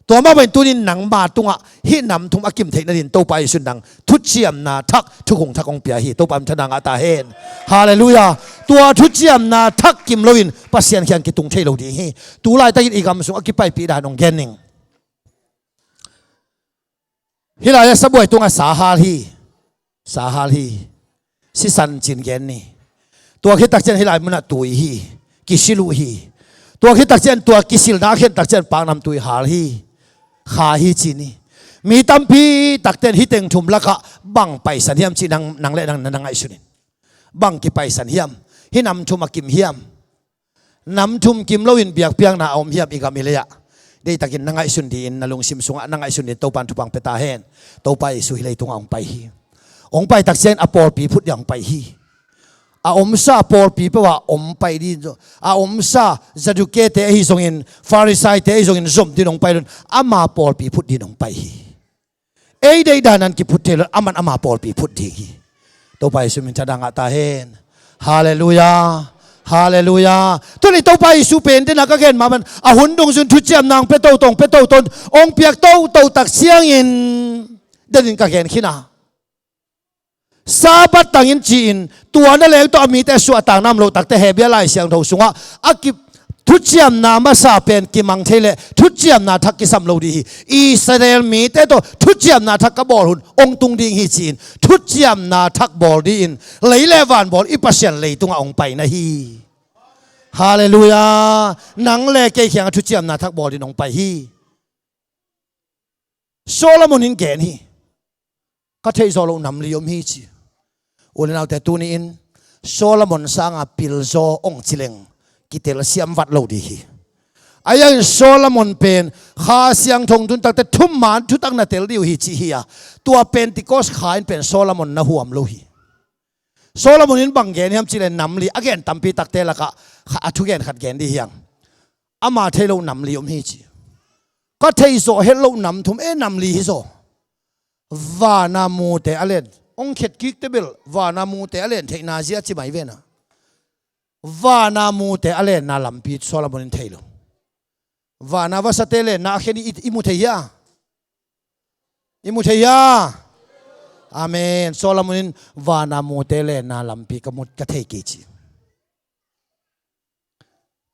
Tua mah bangin tunin nangma tungah hih nam thum a kim theih nadingin Topa Jesu in nang thuciamna thak, thukhung thak hong pia hi. Topa minthanna ngah ta hen. Halleluiah. Tua thuciamna thak kim loin Pasian kiang kitung thei lo ding hi. Tu laitakin i gam sung a kipaipih dan hong gen ning. Hih lai-ah sabuai tungah sa hal hi. Sa hal hi. Sisan cin gen ni. Tua khit tak ciang hih lai munah tui hi. Kisil uh hi. Tua khit tak ciang tua kisilna a khen tak ciang paknamtui hal hi. Kha hi ci ni. Mi tampi takte in hih teng thum lakah bang paisan hiam cih nang, nang le nang na ngaihsun in. Bang kipaisan hiam? Hih nam thum a kim hiam? Nam thum kim loin biakpiakna a om hiam i gam i lei-ah? Deihtakin na ngaihsun dingin, na lungsim sungah na ngaihsun dingin Topa'n thupha hong pia ta hen. Topa Jesu hih leitungah hong pai hi. Hong pai tak ciangin a pawlpi phut dingin hong pai hi. A omsa pawlpi peuhah hong pai ding, a omsa Zadukete ahi zongin, Farisaite ahi zongin zom dingin hong pai lo-in, ama pawlpi phut dingin hong pai hi. Ei deih dan-a kiphut thei lo-in, aman ama pawlpi phut ding hi. Topa Jesu min thanna ngah ta hen. Halleluiah. Halleluiah. Tuni Topa Jesu pen dena ka gen mah bang a hun dungzun thuciamna hong pia toto, hong pia toto, hong piak toto tak ciangin denin ka gen khin a, Sabbath tangin ci-in tua na leng tawh a mite suahtakna om loh takte Hebru Lai Siangtho sungah a ki thuciamna masa pen kimang thei leh thuciamna thak kisam lo ding hi. Israel mite tawh thuciamna thak ka bawl hun hong tung ding hi ci-in thuciamna thak bawl dingin lei le van bawl i Pasian leitungah hong pai na hi. Halleluiah. Nang le kei kiangah thuciamna thak bawl dingin hong pai hi. Solomon in gen hi. Ka theihzawh loh nam li om hi ci. U le naute, tuni-in Solomon sanga pilzaw hong ci leng kitelsiam vat lo ding hi. Ahi hangin Solomon pen Kha Siangtho hong tun takte thuman thutak na tel ding uh hi ci hi a, tua Pentecost kha in pen Solomon na huam lo hi. Solomon in bang gen hiam cih leh nam li, a gen tampi takte lakah kha, a thugen khat gen ding hi hang. Ama thei loh nam li om hi ci. Ka theihzawh het loh nam thum, e, nam li hi zaw. Vana mute a len, hong khet kikte bel vana mute a len theihna zia ci mai ve na. Vana mute a lenna lampi Solomon in thei lo. Vana vasate lenna a khen i, i mu thei hia? I mu thei hia? Amen. Solomon in vana mute lenna lampi ka mu, ka thei kei ci.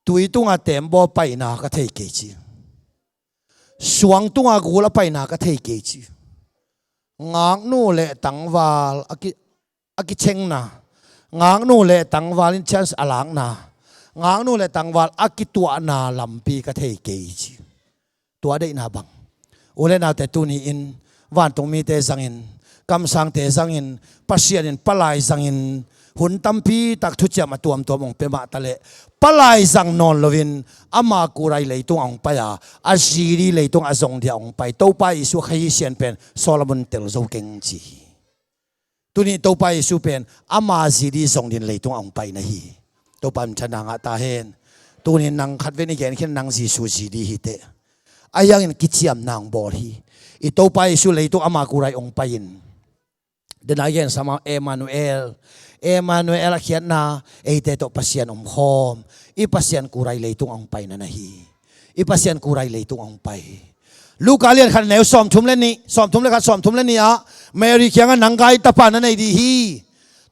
Tui tunga teembaw paina ka thei kei ci. Suang tunga gul a paina ka thei kei ci. Ngaknu le tangval a ki, a kicengna, ngaknu le tangval in chance a lakna, ngaknu le tangval a kituahna lampi ka thei kei ci. Tua deihna bang, u le naute, tuni-in vantung mite zangin, kamsangte zangin, Pasian in palai zangin, hun tampi tak thuciam a tuamtuam hong pia mah taleh, palai zang nawn loin ama kurai leitung a hong pai a, a zi ding leitung a zong dia hong pai Topa Jesu Kha hi sian pen Solomon tel zo keng ci hi. Tuni Topa Jesu pen ama zi ding zong dingin leitung a hong pai na hi. Topa min thanna ngah ta hen. Tuni nang khat ven i gen khin, nang Jesu zi ding hi teh. Ahi hangin kiciamna hong bawl hi. I Topa Jesu leitung ama kurai hong pai in. Dena i gen sam a Emmanuel. Emmanuel a khiatna eite tawh Pasian omkhawm. I Pasian kurai leitung a hong paina na hi. I Pasian kurai leitung a hong pai. Luka lian khat neu sawmthum le nih, sawmthum le khat, sawmthum le nih ah Mary kiangah nang gai tapa na nei ding hi.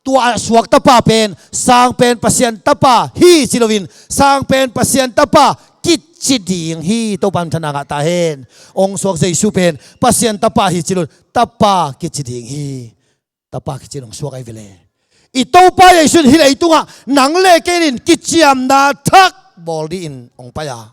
Tua a suak tapa pen sang pen Pasian tapa hi ci loin sang pen Pasian tapa kici ding hi. Topa min thanna ngah ta hen. Hong suak Jesu pen Pasian tapa hi ci loin tapa kici ding hi. Tapa kici in hong suak ahi ve le. I Topa Jesu in hih leitungah nang le kei in kiciamna thak bawl dingin hong pai a,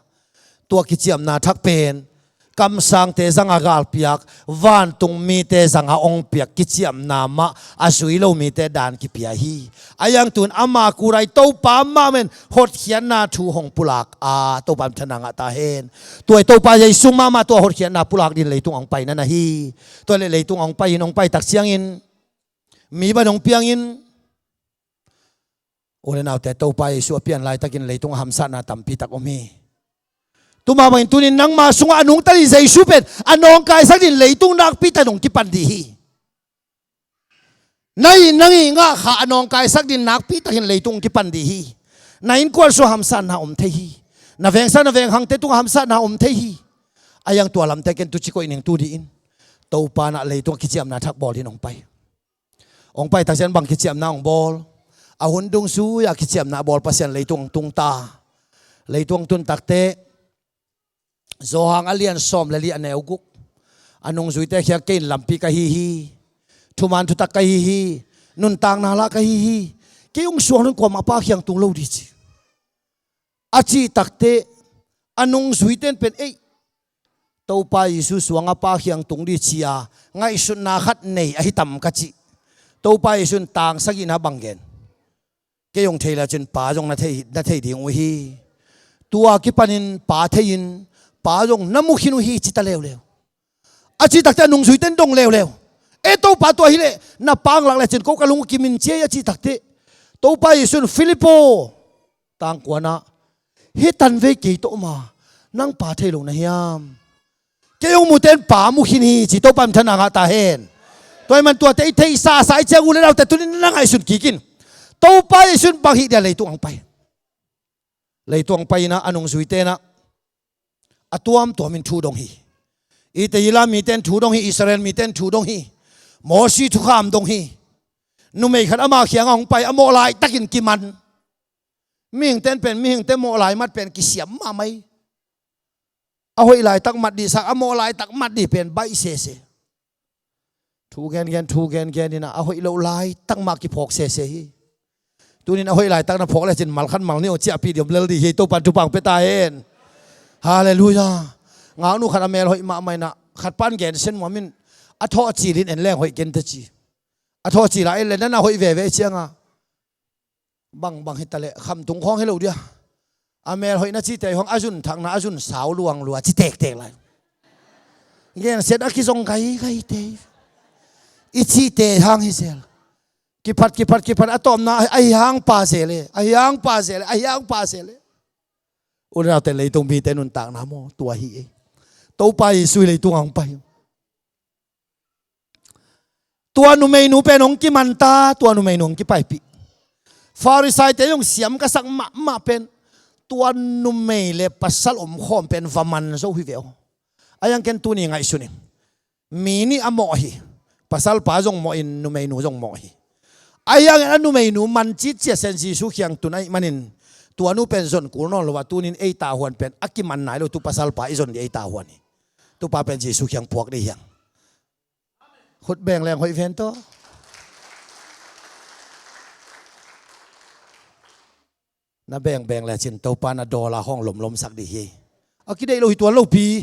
tua kiciamna thak pen kamsangte zanga galpiak, vantung mite zanga hong piak kiciamna mah a zui lo mite dan kipia hi. Ahi hang tun ama kurai Topa mahmah in hotkhiatna thu hong pulak a, Topa min thanna ngah ta hen. Tua i Topa Jesu mahmah tua hotkhiatna pulak dingin leitung hong paina na hi. Tua le leitung hong pai in, hong pai tak ciangin mi ban hong piangin, u le naute, Topa Jesu a pian laitakin leitung a hamsatna tampi tak om hi. Tua mah bangin tunin nangma sungah a nungta ding Jesu pen a nawngkaisak dingin leitung nakpi takin hong kipan ding hi. Na ih, nang ih ngah kha a nawngkaisak dingin nakpi takin leitung hong kipan ding hi. Na innkuan sungah hamsatna om thei hi. Na vengsa na venghangte tungah hamsatna om thei hi. Ahi hang tua lamte ken tuci koih ning tu dingin Topa in ah leitung a kiciamna thak bawl dingin hong pai. Hong pai tak ciang bang kiciamna hong bawl? A hun dungzui a kiciamna a bawl Pasian leitung hong tung ta. Leitung hong tun takte Johan a lian sawm le li a neu guk, a nungzuite kiang kei in lampi ka hi hi. Thuman thutak ka hi hi. Nuntakna lah ka hi hi. Kei hong suak loin kuamah Pa kiang tung lo ding ci. A cih takte a nungzuite in pen ei, Topa Jesu suanga Pa kiang tung ding ci-a ngaihsutna khat nei ahi tam ka cih. Topa Jesu in tang sagihna bang gen? Kei hong thei le cin Pa zong na thei, na thei ding uh hi. Tua kipanin Pa thei-in Pa zong na mu khin uh hi ci ta leuleu. A cih takte a nungzuite in dong leuleu. E Topa, tua hileh na Pa hong lak le cin ko ka lung uh kimin ciai a cih takte Topa Jesu in Filipo tangkuanah, hih tanvei kei tawh om a nang Pa thei lo na hiam? Kei hong mute in Pa mu khin hi ci. Topa min thanna ngah ta hen. Tua ahih man tuate i theihsasa i ciang u le naute tunin na ngaihsun kik in. Topa Jesu in bang hih dia leitung hong pai. Leitung hong pai inah a nungzuite inah a tuamtuamin thu dong hi. Itei ila mite in thu dong hi, Israel mite in thu dong hi. Mosi thukham dong hi. Numei khat ama kiangah hong pai, a mawh laitakin kiman. Mihingte in pen, mihingte mawh lai mat pen kisiam mahmah hi. A hoih laitak mat dih sak, a mawh laitak mat dih pen baih sese. Thu gengen, thu gengen inah a hoih loh laitak mah kiphawk sese hi. Tunin a hoih laitak na phawk lecin mal khat mal nih aw ciahpih dih om lel dih hi. Topan thupha hong pia ta hen. Halleluiah. Ngaknu khat a mel hoih mahmah inah khat pan gensia nuam in, a thawhcil in en leng hoih kei inteh ci. A thawhcil a en le na na hoih veve ciangah bangbang hitaleh khamtung khawng hi lo dia. A mel hoih na cihte hong a zun thakna a zun sau luang lua ci tektek lai. Gensiat a kizong gaigaite. I cihte hang hi zel. Kiphat, kiphat, kiphat a tawpna ahi hang pa zel e, ahi hang pa zel e, ahi hang pa zel e. U le naute, leitung mite nuntakna maw tua hi e. Topa Jesu hi leitung a hong pai. Tua numeinu pen hong kiman ta, tua numeinu hong kipaipih. Farisaite zong siam ka sak mahmah pen tua numei le pasal omkhawm pen va man zo hi ve aw. Ahi hang ken tuni ngaihsun ing. Mi nih a mawh hi. Pasalpa zong mawh in, numeinu zong mawh hi. Ahi hangin a numeinu man citciat sen Jesu kiang tun ahih manin tua nu pen zon kul nawn lo a, tunin ei tahuan pen a kiman nai lo, tu pasalpa i zon dih ei tahuan hi. Tupa pen Jesu kiang puak dih hiang. Khut beng leng hoih ven tawh. Na bengbeng lecin Topa na dawl a hong lomlomsak dih hi. A kideih lo hi tuan lopi.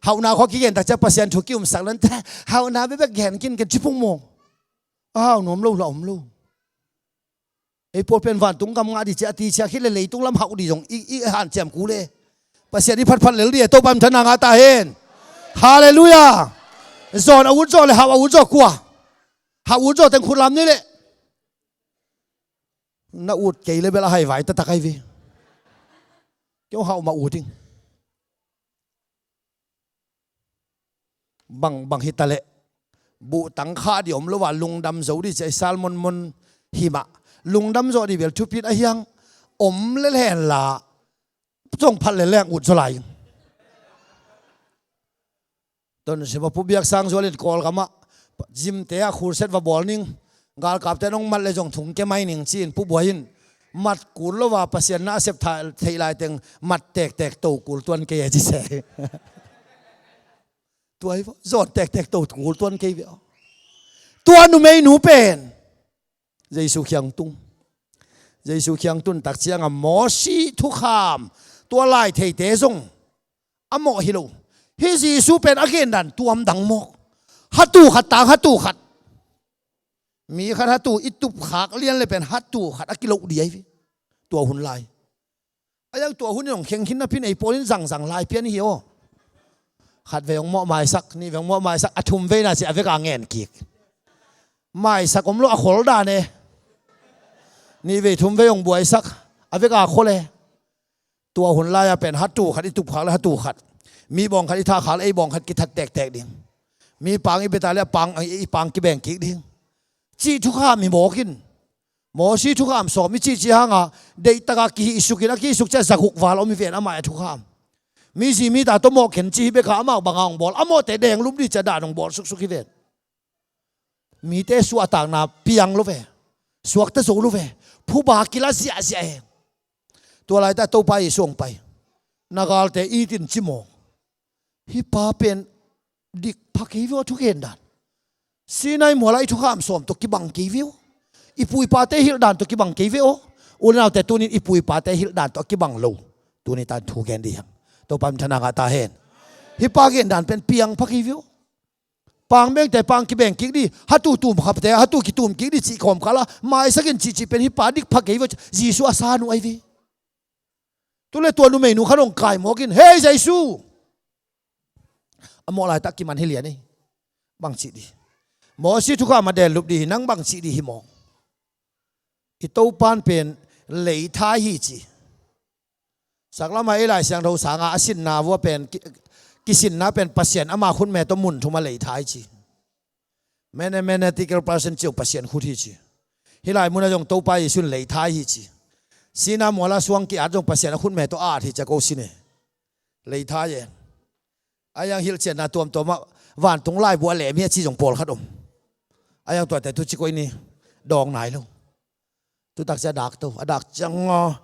Hauhna khua kigen tak ciah Pasian thu kiumsak lon ta. Hauhna bekbek gen kin ken cipung maw. A hau nuam lo hlah om lo. Ei pawl pen vantung gam ngah dih ciah a ti ciah khit le leitung lam hauh dih zong i, i hanciam kul e. Pasian i phatphat lel dih e, Topa minthanna ngah ta hen. Halleluiah. Zawn a ut zaw le hauh a ut zaw kua? Hauh ut zaw teng khut lam ni leh. Na ut kei le bel a haivai taktak ahi ve. Kei hong hauh mah ut ing. Bang, bang hitaleh buhtang khah dih om lo a lungdam zo dih ciah i salmon mon hi mah. Lungdam zawh dih bel thupit ahi hang om lel henla zong phat lel leng ut zaw lai ing. Tonsim a Pu Biak Sang Zual in Kawlgam ah gymte ah khursat va bawl ning. Galkapte nong mat le zong thung ke mai ning ci-in Pu Buai in mat kul lo a Pasian na a sep theih laiteng mat tektek to kul tuan kei a ci se. Tua hi vaw, zawn tektek to kul tuan kei ve aw. Tua numeinu pen Jesu kiang tung. Jesu kiang tun tak ciangah Mosi thukham tua lai theite zong a mawh hi lo. Hih Jesu pen a gendan tuam dang mawk. Hatu khat tang hatu khat. Mi khat hatu i tupkhak lian le pen hatu khat a kiloh dih ahi ve. Tua hun lai. A yang tua hun in hong kheng khin napi-in ei pawl in zangzang lai pian hi aw. Khat vei hong mawh maisak, nih vei hong mawh maisak, a thum veina ciah a vek a ngen kik. Maisak om lo a khol dan e. Nih vei thum vei hong buaisak, a vek a khol e. Tua hun lai-a pen hatu khat i tupkhak le hatu khat. Mi bawng khat i thahkhak le ei bawng khat kithat tektek ding. Mi pang i beta le a pang, i pang kibeng kik ding. Cih thukham hi mawk in. Mosi thukham sawm i cihcih hanga deihtaka kihihsukin a kihihsuk ciah zaguk val om hi ven amah a thukham. Mi zi mi ta tawh mawh khen cih hi beka amah banga hong bawl a mawhte deng lup dih ciah dan hong bawl suksuk hi ven. Mite suahtakna piang lo ve. Suakta zo lo ve. Phuba kila ziahziah e. Tua laitah Topa Jesu hong pai. Na galte itin ci maw? Hih pa pen dik pha kei ve aw, thugen dan. Sinai mualah i thukham sawm tawh kibang kei ve aw. I pu i pate hilh dan tawh kibang kei ve aw. U le naute, tunin i pu i pate hilh dan tawh a kibang lo. Tuni tan thu gen dih hiam? Topa minthanna ngah ta hen. Hih pa gen dan pen piang pha kei ve aw. Pang bengte pang kibeng kik dih, hatu tum khapte hatu kitum kik dih cih khawm kala maisakin cihcih pen hih pa dik pha kei ve aw. Jesu a san uh ahi ve. Tule tua numeinu khan hong kai mawkin, "Hei Jesu!" A mawh laitak kiman hi lian hi. Bang cih dih? Mosi thukham a den lup dih hi, nang bang cih dih hi maw? I Topan pen leithai hi ci. Saklama ei Lai Siangtho sanga a sinna vua pen ki, kisinna pen Pasian ama khutme tawh mun thuma leithai ci. Mathematical percent ciang Pasian khut hi ci. Hih lai munah zong Topa Jesu in leithai hi ci. Sinai mual a suang ki-at zong Pasian a khutme tawh at hi ci a ko sine. Leithai e. A hiang hilhcianna tuamtuam ah vantung laibu a lem hi a ci zong pawlkhat om. A hiang tuate tu ci koih ni, dawng nai lo. Tutak ciang a dak to, a dak ciang a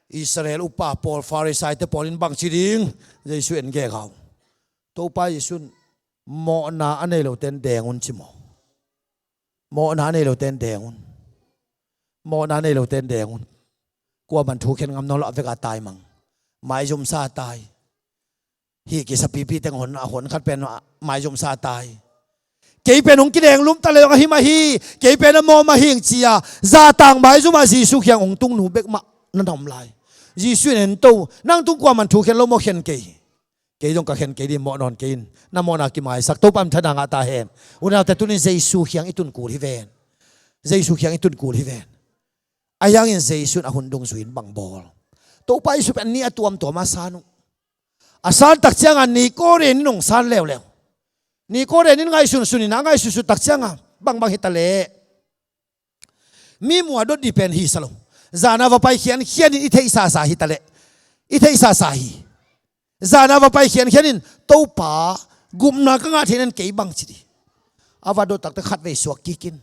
Israel upa pawl, Farisai-te pawl in bang ci ding, Jesu en gek a uh. Topa Jesu in mawhna a nei lote in deng un ci maw? Mawhna a nei lote in deng un. Mawhna a nei lote in deng un. Kuaman thu khen ngam nawn lo, a vek a taimang. Maizumsa a tai. Hih kisa pipi teng hon, a hon khat pen maizumsa a tai. Kei pen hong kideng lum ta leng a hi mah hi. Kei pen a mawh mah hing ci a, zatang maizum ah Jesu kiang hong tung nu bek mah na na om lai. Jesu in en to, nang tung kuaman thu khen lo maw? Khen kei. Kei zong ka khen kei ding, mawh nawn kei in. Na mawhna kimaisak, Topa min thang ngah ta hen. U le naute, tuni in Jesu kiang i tun kul hi ven. Jesu kiang i tun kul hi ven. A hiangin Jesu in a hun dungzui in bang bawl? Topa Jesu pen a ni a tuamtuam a san uh. A san tak ciangin Nikodem in hong san leuleu. Nikodem in ngaihsunsun in, a ngaihsunsun tak ciangin bangbang hi ta leh, mi muadot ding pen hi sa lo. Zan a va pai khiankhian in i theihsasa hi ta leh, i theihsasa hi. Zan a va pai khiankhian in, Topa, gupna ka ngah theih nan kei bang ci ding. A va dot tak teh khatvei suak kik in.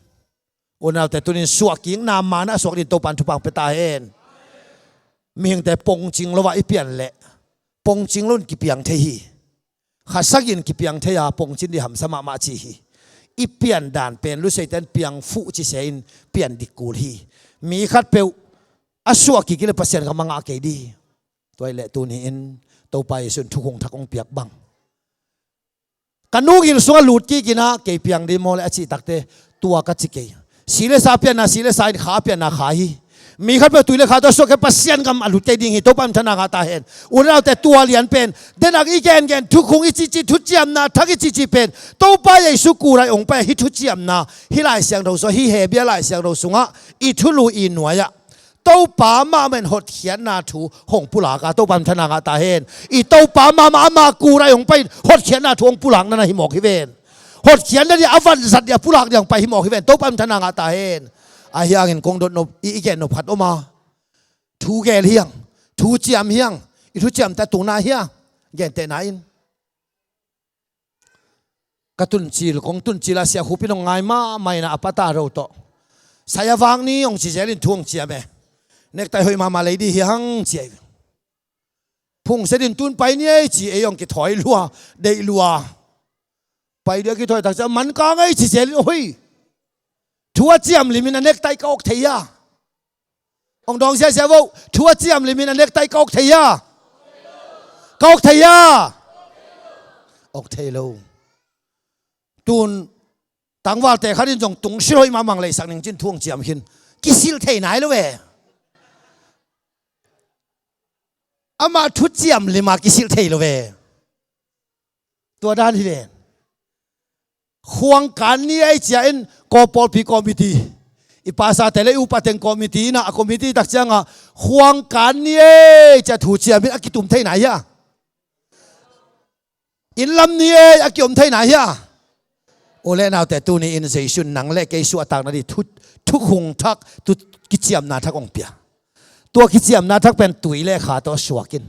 U le naute, tuni in suahkikna man a suak ding Topa in thupha hong pia ta hen. Mihingte pongcing lo a i pian leh, pongcing lo in kipiang thei hi. Kha sagih in kipiang thei a, pongcing ding hamsa mahmah ci hi. I pian dan pen Luseite in piang fuh ci se in pian dik kul hi. Mi khatpeuh a suahkik kei leh Pasian gam a ngah kei ding. Tua ahih leh tuni in Topa Jesu in thukhun thak hong piak bang. Ka nu gil sungah lut kik in ah, kei piang ding maw leh a cih tak teh, tua ka ci kei. Si le sa pianna si le sa in, kha pianna kha hi. Mi khatpeuh tui le kha tawh suak kei, Pasian gam a lut kei ding hi. Topa min thang ngah ta hen. U le naute, tua lian pen denak i gengen thukhun i cihcih, thuciamna thak i cihcih pen Topa Jesu kul a hong pai a, hih thuciamna, hih Lai Siangtho sungah, hih Hebru Lai Siangtho sungah i thulu i nuai ah Topa mahmah in hotkhiatna thu hong pulak a, Topa min thang ngah ta hen. I Topa mahmah, ama kul a hong pai in hotkhiatna thu hong pulakna na hi mawk hi ven. Hotkhiatna ding a vanzat ding a pulak ding hong pai hi mawk hi ven. Topa min thang ngah ta hen. A hiangin kong dot nop, i, i gen nop khat om a. Thu gel hiang, thu ciam hiang, i thuciamte tungah hiang, gentehna in. Ka tuncil, kong tuncil a Sia Khup in hong ngai mahmah in ah, a pa Taro tawh. Sai a vak ni hong ci zel in thu hong ciam e. Nektai hoih mahmah lei ding hi hang ci ei. Phungset in tun pai ni ei ci ei, hong kithawi lua, deih lua. Pai ding a kithawi tak ciang man kang ei ci zel in, oi. Thu a ciam lim in a nektai ka awk thei a. Hong dawng ziahziah vo, thu a ciam lim in a nektai ka awk thei a. Ka awk thei a. Awk thei lo. Tun tangvalte khat in zong tungsilh hoih mahmah leisak ning ci in thu hong ciam khin. Kisilh thei nai lo ve. Amah thuciam lim a kisilh thei lo ve. Tua dan hi ven. Khuang kan ni ei ci a in, ko pawlpi committee, i pastorte le i upa teng committee in ah, a committee tak ciangin khuang kan ni ei ci a thu ciam in a kitum thei nai hia? Inn lam ni ei a kiom thei nai hia? U le naute, tuni in Jesu in nang le kei suahtakna ding thu, thukhun thak, thu kiciamna thak hong pia. Tua kiciamna thak pen tui le kha tawh suak in.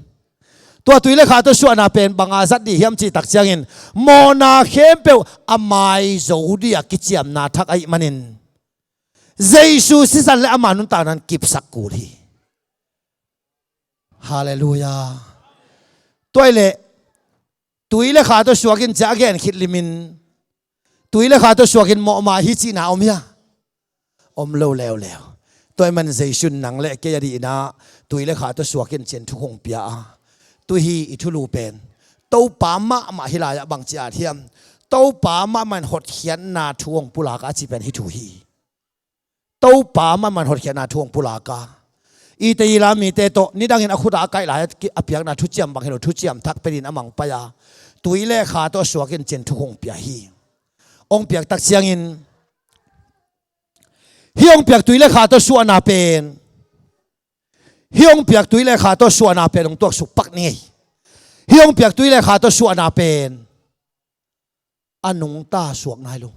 Tua tui le kha tawh suahna pen bang a zat ding hiam cih tak ciangin, mawhna khempeuh a maizo ding a kiciamna thak ahih manin, Jesu sisan le ama nuntakna in kipsak kul hi. Halleluiah. Tua ahih leh, tui le kha tawh suak in ci a gen khit lim in, tui le kha tawh suak in mawh mah hi cihna om hia? Om lo leuleu. Tua ahih manin Jesu in nang le kei a dingin ah tui le kha tawh suak in ci in thukhun pia a. Tu hi i thulu pen Topa mahmah, hih lai-ah bang ci at hiam? Topa mahmah in hotkhiatna thu hong pulak a, a cih pen hih thu hi. Topa mahmah in hotkhiatna thu hong pulak a, i te i la mite tawh nidangin a khut a a kaih lai-ah a piakna thuciam bang hi lo, thuciam thak pia dingin a mang pai a, tui le kha tawh suak in ci in thukhun pia hi. Hong piak tak ciangin, hih hong piak tui le kha tawh suahna pen, hih hong piak tui le kha tawh suahna pen hong tuaksuk pak ni ngei. Hih hong piak tui le kha tawh suahna pen a nungta suak nai lo.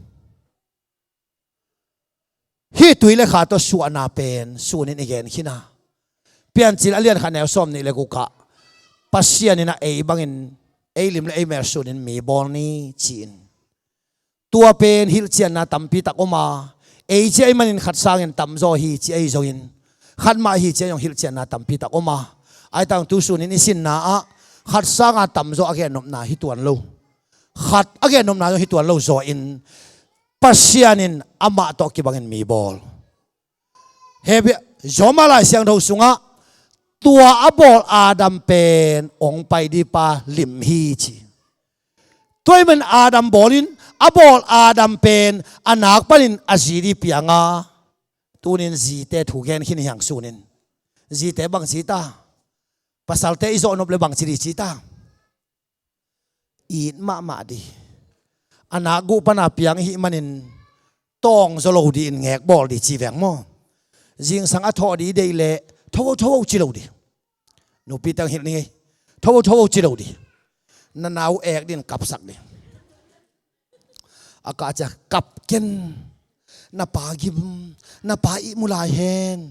Hih tui le kha tawh suahna pen sunin i gen khin a, Piancil a lian khat neu sawm nih le guk ah, Pasian in a ei bangin, ei lim le ei mel sunin mi bawl ni ci-in. Tua pen hilhcianna tampi tak om a, ei ci ahih manin khat sangin tamzaw hi ci ahi zongin, khat mah hi ci a zong hilhcianna tampi tak om a, ahi tang tu sunin i sinna ah khat sanga tamzaw a gennopna hi tuan lo, khat a gennopna zong hi tuan lo zaw in, Pasian in amah tawh kibangin mi bawl. Hebrew, Rom a Lai Siangtho sungah tua a bawl Adam pen ong pai ding pa lim hi ci. Tua ahih man Adam bawlin, a bawl Adam pen a nak panin a zi ding piang a. Tunin zite thu gen khin hi hang sunin. Zite bang zi ta? Pasalte i zawh nop le bang ci ding ci ta? It mahmah ding. A nak guh pana piang i hih manin tawng zaw lo dingin ngek bawl ding ci veng maw? Zingsang a thawh ding i deih leh tho, tho ci lo ding. Nupi teng hilh ni ngei. Tho, tho ci lo ding. Na nau ek dingin kapsak ding. A kah ciang kap ken. Na pa gim, na pa ihmu lai hen.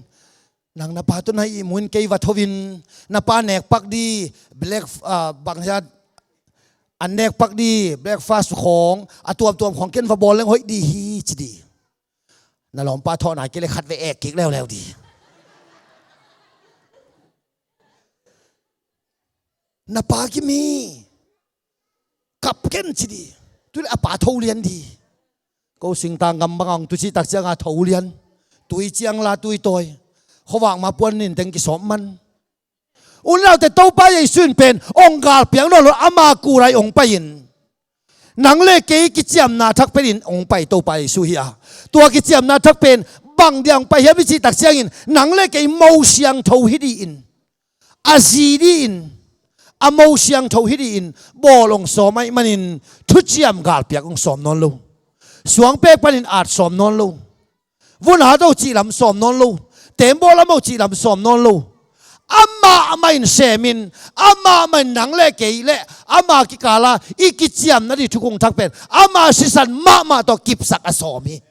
Nang na pa tawh na ihmu in kei va tho in, na pa nek pak ding, black, ah, bang hiat, an nek pak ding, breakfast khawng, a tuamtuam khawng ken va bawl leng hoih ding hi ci ding. Na lawmpa thawh nai kei leh khat vei ek kik leuleu ding. Na pa gim hi. Kap ken ci ding. Tu leh a pa tho lian ding. Ko singtang gam bang a ong tu cih tak cianga tho lian. Tui ciang la tui tawi. Khuavak ma puan nin teng kisawm man. U le naute, Topa Jesu in pen ong galpiak nawn lo, ama kul ah ong pai in. Nang le kei kiciamna thak penin ong pai Topa Jesu hi a. Tua kiciamna thak pen bang dia ong pai hiam i cih tak ciangin nang le kei mo siangtho hi dingin, a zi dingin, a mo siangtho hi dingin bawl ong sawm ahih manin thuciam galpiak ong sawm nawn lo. Suangpek panin at sawm nawn lo. Vun hat o cih lam sawm nawn lo. Tembaw lam o cih lam sawm nawn lo. Amah mah in semin, amah mah in nang le kei le ama kikala i kiciamna ding thukhun thak pen ama sisan mahmah tawh kipsak a sawm hi.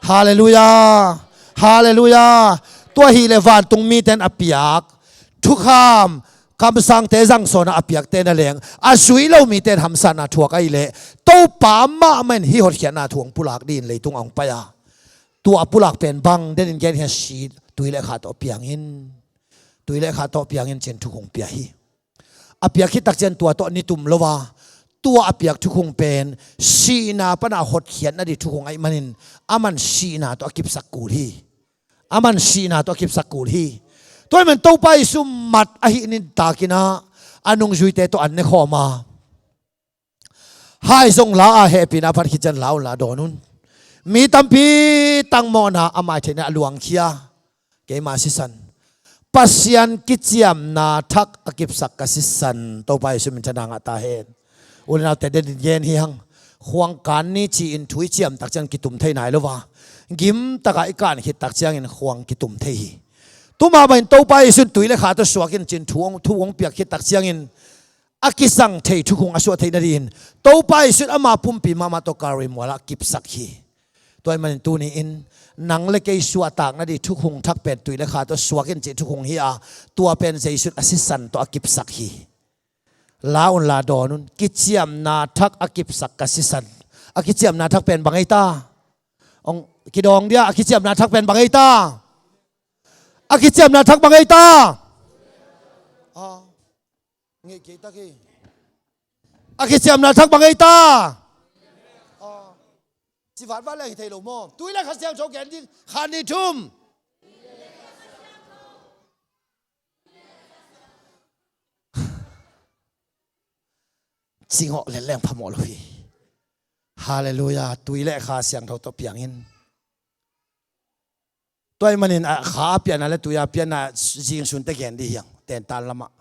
Halleluiah. Halleluiah. Tua hileh vantung mite in a piak thukham, kamsangte zangsawnah a piakte na leng, a zui lo mite in hamsatna thuak ahih leh Topa mahmah in hih hotkhiatna thu hong pulak dingin leitung a hong pai a. Tua a pulak pen bang denin gen hiam cih leh tui le kha tawh piang in. Tui le kha tawh piang in ci-in thukhun pia hi. A piak khit tak ciang tua tawh ni tum lo a, tua a piak thukhun pen sihna pana hotkhiatna ding thukhun ahih manin aman sihna tawh a kipsak kul hi. Aman sihna tawh a kipsak kul hi. Tua ahih man Topa Jesu mat ahih nitak in ah a nungzuite tawh an ne khawm a. Hai zong la a, hehpihna phat khit ciang la un la dawn un. Mi tampi tak mawhna a mai theihna a luangkhia. Keima sisan, Pasian kiciamna thak a kipsak ka sisan, Topa Jesu min thang ngah ta hen. U le naute, den in gen hi hang. Khuang kan ni ci-in thu i ciam tak ciang kitum thei nai lo va. Gim takah i kan khit tak ciangin khuang kitum thei hi. Tua mah bangin Topa Jesu in tui le kha tawh suak in ci-in thu hong, thu hong piak khit tak ciangin a kisang thei thukhun a suah theih nadingin Topa Jesu in ama pumpi mahmah tawh Kalvari mualah kipsak hi. Tua ahih manin tuni-in nang le kei suahtak nading thukhun thak pen tui le kha tawh suak in cih thukhun hi a, tua pen Jesu in a sisan tawh a kipsak hi. La un la dawn un. Kiciamna thak a kipsak ka sisan. A kiciamna thak pen bang ei ta? Ong kidawng dia, a kiciamna thak pen bang ei ta? A kiciamna thak bang ei ta? Ah. Ngei kei tak hi. A kiciamna thak bang ei ta? Ah. Ci vatvat leng hi thei lo maw? Tui le Kha Siangtho gen ding. Khat, nih, thum. Cingawh lel leng phamawh lo hi. Halleluiah. Tui le Kha Siangtho tawh piang in. Tua ahih manin a kha a pianna le tui a pianna zing sunte gen dih hiang, tentan lamah.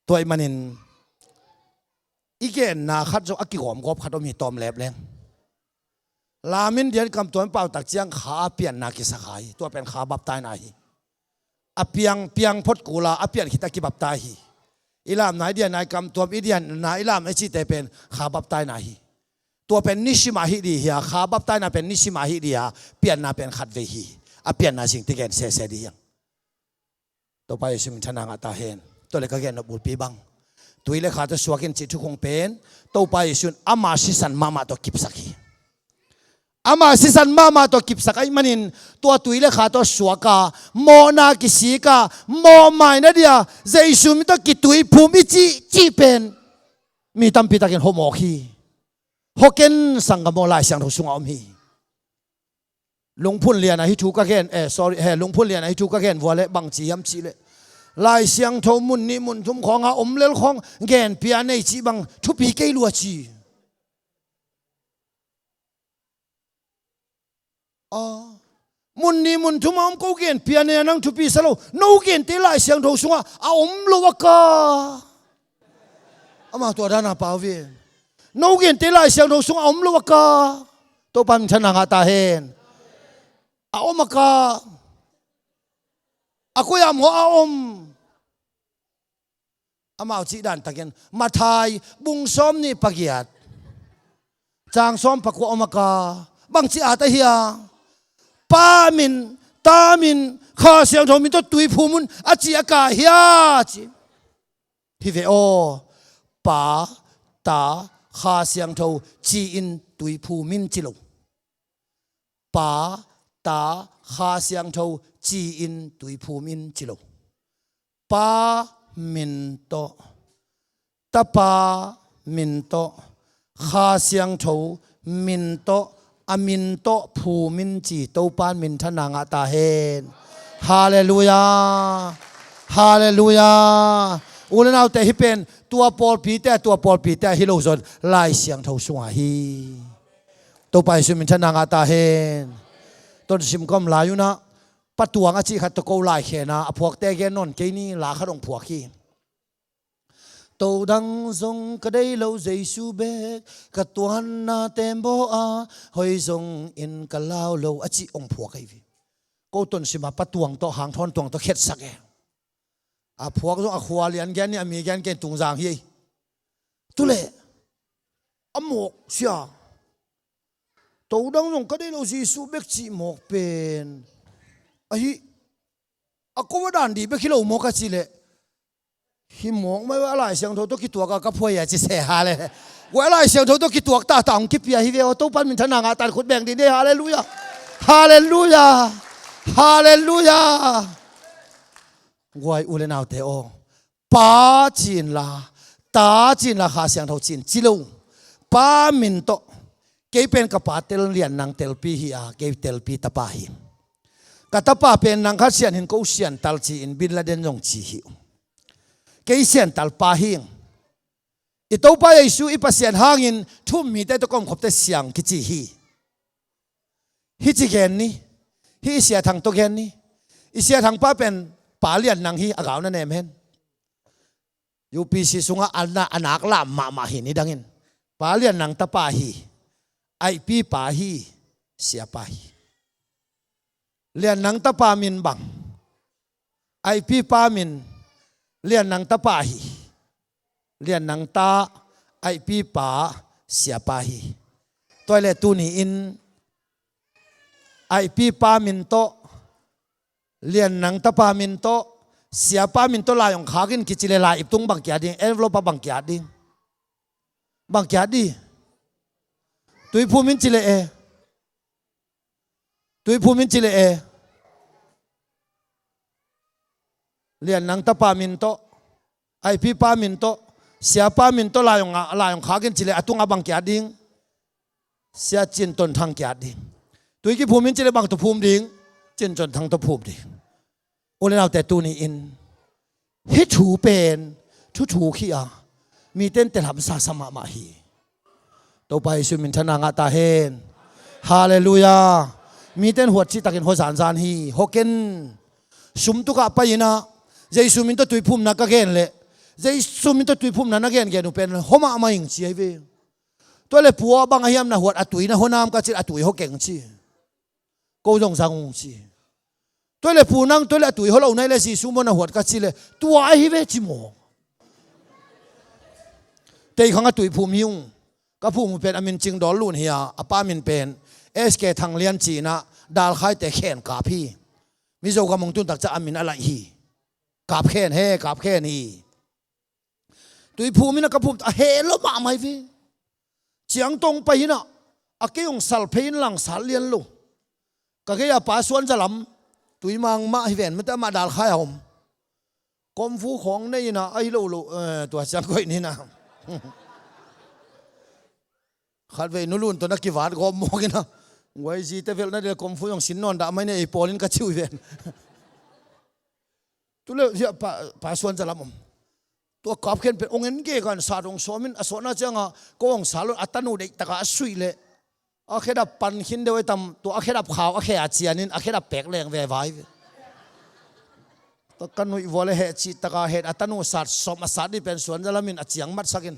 Tua ahih manin i genna khat zong a kigawmgawp khat om hi, tawm lep leng. Lamin dian kamtuam pautak ciang kha a pianna kisa kha hi, tua pen kha baptaina hi. A piang, piang phot kula a pian khit a kibaptai hi. I lamna i dianna i kamtuam i dianna i lam i cihte pen kha baptaina hi. Tua pen nisim a hih ding hi a, kha baptaina pen nisim a hih ding hi a, pianna pen khatvei hi. A pianna zingte gen sese ding hi hang. Topa Jesu min thang a ngah ta hen. Tua leh ka gen nop bulpi bang, tui le kha tawh suak in cih thukhun pen Topa Jesu in ama sisan mahmah tawh kipsak hi. Ama sisan mahmah tawh kipsak ahih manin tua tui le kha tawh suak a, mawhna kisik a, mawhmaina dia Jesu min tawh kituiphum i cih, cih pen mi tampi takin hawh mawk hi. Hawh ken sanggam aw, Lai Siangtho sungah om hi. Lungphun lian ah hih thu ka gen, eh, sorry, he, Lungphun lian ah hih thu ka gen vua leh bangci hiam cih leh, Lai Siangtho mun nih mun thum khawng a om lel khawng gen pia nei cih bang thupi kei lua ci. Ah, mun nih mun thum a om ko gen pia nei a nang thupi sa lo. No gente Lai Siangtho sungah a om lo a ka. Ama tua dan a pau ve. No gente Lai Siangtho sungah a om lo a ka. Topa min thang a ngah ta hen. A om a ka. A koi ah maw a om? Amau cih dan takin Matthai bung sawmnih pagiat, cang sawm pakua om a ka. Bangci at ahi a? Pa min, Ta min, Kha Siangtho min tawh tuiphum un a ci a ka hi a ci. Hi ve aw, Pa, Ta, Kha Siangtho ci-in tuiphum in ci lo. Pa, Ta, Kha Siangtho ci-in tuiphum in ci lo. Pa min tawh, Tapa min tawh, Kha Siangtho min tawh, a min tawh phum in ci. Topa in min thang a ngah ta hen. Halleluiah. Halleluiah. U le naute, hih pen tua pawlpite, tua pawlpite hi lo zaw in Lai Siangtho sungah hi. Topa Jesu min thang a ngah ta hen. Tonsim ka om lai un ah, Pa Tuang a cih khat tawh ko laikhen a, a phuakte gen nawn kei ni, la khat hong phuak hi. To dang zong ka dei lo Jesu bek, ka tuanna tembaw a, hoi zong in ka lau lo a cih hong phuak ahi ve. Ko tonsim a Pa Tuang tawh, Hang Thawn Tuang tawh khetsak e. A phuak zong a khua lian gen ni, a mi gen ken tungzang hi ei. Tu leh a mawk sia. To dang zong ka dei lo Jesu bek cih mawk pen ahi. A ko a dan dih bek hi lo maw ka cih leh, hi mawk mai a, Lai Siangtho tawh kituak a ka phuai a ci se. Hallelujah. Guai, Lai Siangtho tawh kituak ta ta hong kipia hi ve aw. Topa in min thang a ngah ta hen, khut beng dih ni. Halleluiah. Halleluiah. Halleluiah. Guai, u le naute aw, Pa ci inla, Ta ci inla, Kha Siangtho ci in ci lo. Pa min tawh. Kei pen ka Pa tel lian nang telpi hi a, kei telpi tapa hi. Ka tapa pen nang khat sian hin ko siantal ci-in Bin Laden zong ci hi. Kei siantal pa hi. I Topa Jesu i Pasian hangin thu-um mite tawh ka omkhopte siang kici hi. Hih ci gen ni. Hih i Sia Thang tawh gen ni. I Sia Thang pa pen Pa Lian Nang hi, a gau na nem hen. U P C sungah a na, a nak lam mahmah hi ni dangin. Pa Lian Nang tapa hi. Aihpi pa hi. Siapa hi. Lian Nang tapa min bang? Aihpi pa min Lian Nang tapa hi. Lian Nang ta, Aihpi pa, Siapa hi. Tua leh tuni-in Aihpi pa min tawh, Lian Nang tapa min tawh, Siapa min tawh lai hong khak in kici leh lai ip tung bang ki-at ding, envelope ah bang ki-at ding? Bang ki-at ding? Tuiphum in ci leh e. Tuiphum in ci leh e. Lian Nang tapa min tawh, Aihpi pa min tawh, Siapa min tawh lai hong, lai hong khak in ci leh a tungah bang ki-at ding? Sia Cin Ton Thang ki-at ding. Tui kiphum in ci leh bang tawh phum ding? Cin Ton Thang tawh phum ding. U le naute, tuni-in hih thu pen thu thuk hi a, mite in telhamsa sa mahmah hi. Topa Jesu min thang a ngah ta hen. Halleluiah. Mite in huat cihtakin hua zanzan hi. Hua ken. Sum tuk ah pai-in ah, Jesu min tawh tuiphumna ka gen leh, Jesu min tawh tuiphumna na gengen uh pen hua mahmah ing ci ahi ve. Tua leh, pu aw, bang a hiam na huat, a tui na hua nam ka cih leh, a tui hua keng ci. Ko zong zang ung ci. Tua leh, pu, nang tua leh a tui hua lo na hih leh Jesu maw na huat ka cih leh, tua ahi ve ci maw. Teikhang a tuiphum hi ung. Ka phuhmu pen a min Cingdawl Lun hi a, a pa min pen S K Thang Lian ci-in ah, Dalkhaite khen kap hi. Mizo gam hong tun tak ciang a min a laih hi. Kap khen he, kap khen hi. Tui phum in ah ka phum a heh lo mahmah hi ve. Ciang tawh hong pai in ah, a kei hong sal phei in lang sal lian lo. Ka gei a Pa Suan Za Lam, Tuimang mah hi ven, mate amah Dalkhai a om. Kawmfu khawng nei in ah, ahi lo lo, eh, tua ciang koih ni in ah. Khatvei Nu Lun tawh na kivat gawp mawk in ah, guai zite velh na ding leh kawmfu zong sin nawn dah mai ni ei pawl in ka ci uh hi ven. Tu leh hiah Pa, Pa Suan Za Lam om. Tua kap khen pen hong en gei kan sat hong sawm in, a sawtna ciang a ko hong sal lo in, a tanu deih tak a a suih leh, a khedap pan khin deuh ei tam, tua a khedap khau a khe a cian in a khedap pek leng ve vai ve. Tua ka nuih vua leh heh cih tak a heh, a tanu sat sawm a sat ding pen Suan Za Lam in a ciang matsak in,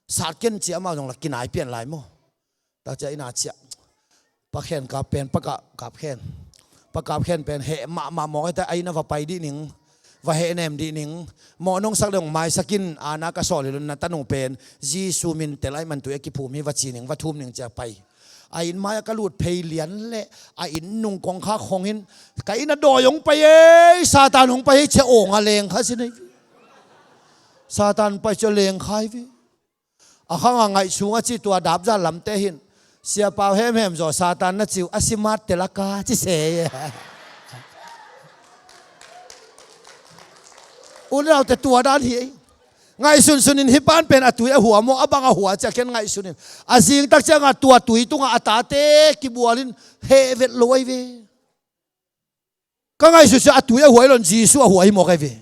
sat ken ci, amau zong lah kinai pian lai maw. Tak ciang inn ah ciah, Pa khen kap pen, Pa kap, kap khen, Pa kap khen pen heh mahmah mawk hi ta, a inn ah va pai dih ning, va heh nem dih ning. Mawh nong sak dong maisak in, a na ka sawl hi lo in, na tanu pen Jesu min tel ahih man tui a kiphum hi va ci ning, va thum ning ci a pai. A inn mai ah ka lut phei lian leh, a inn nung kongkhak hong in, ka inn ah dawi hong pai ei, Satan hong pai ei ci a, awng a leng kha sin ei. Satan pai ci a leng kha hi ve. A khang a ngaih sung a ci, tua dap zan lamte hin, Sia Pau hemhem zaw Satan na ci uh, a si mat tel a ka ci se. U le naute, tua dan hi ei. Ngaihsun sun in, hih pan pen a tui a hua maw, a bang a hua ci a, ken ngaihsun in. A zing tak ciang a tua tui tung a a tate kibual in heh vet lo ahi ve. Ka ngaihsut sia a tui a hua hi lo in, Jesu a hua hi mawk ahi ve.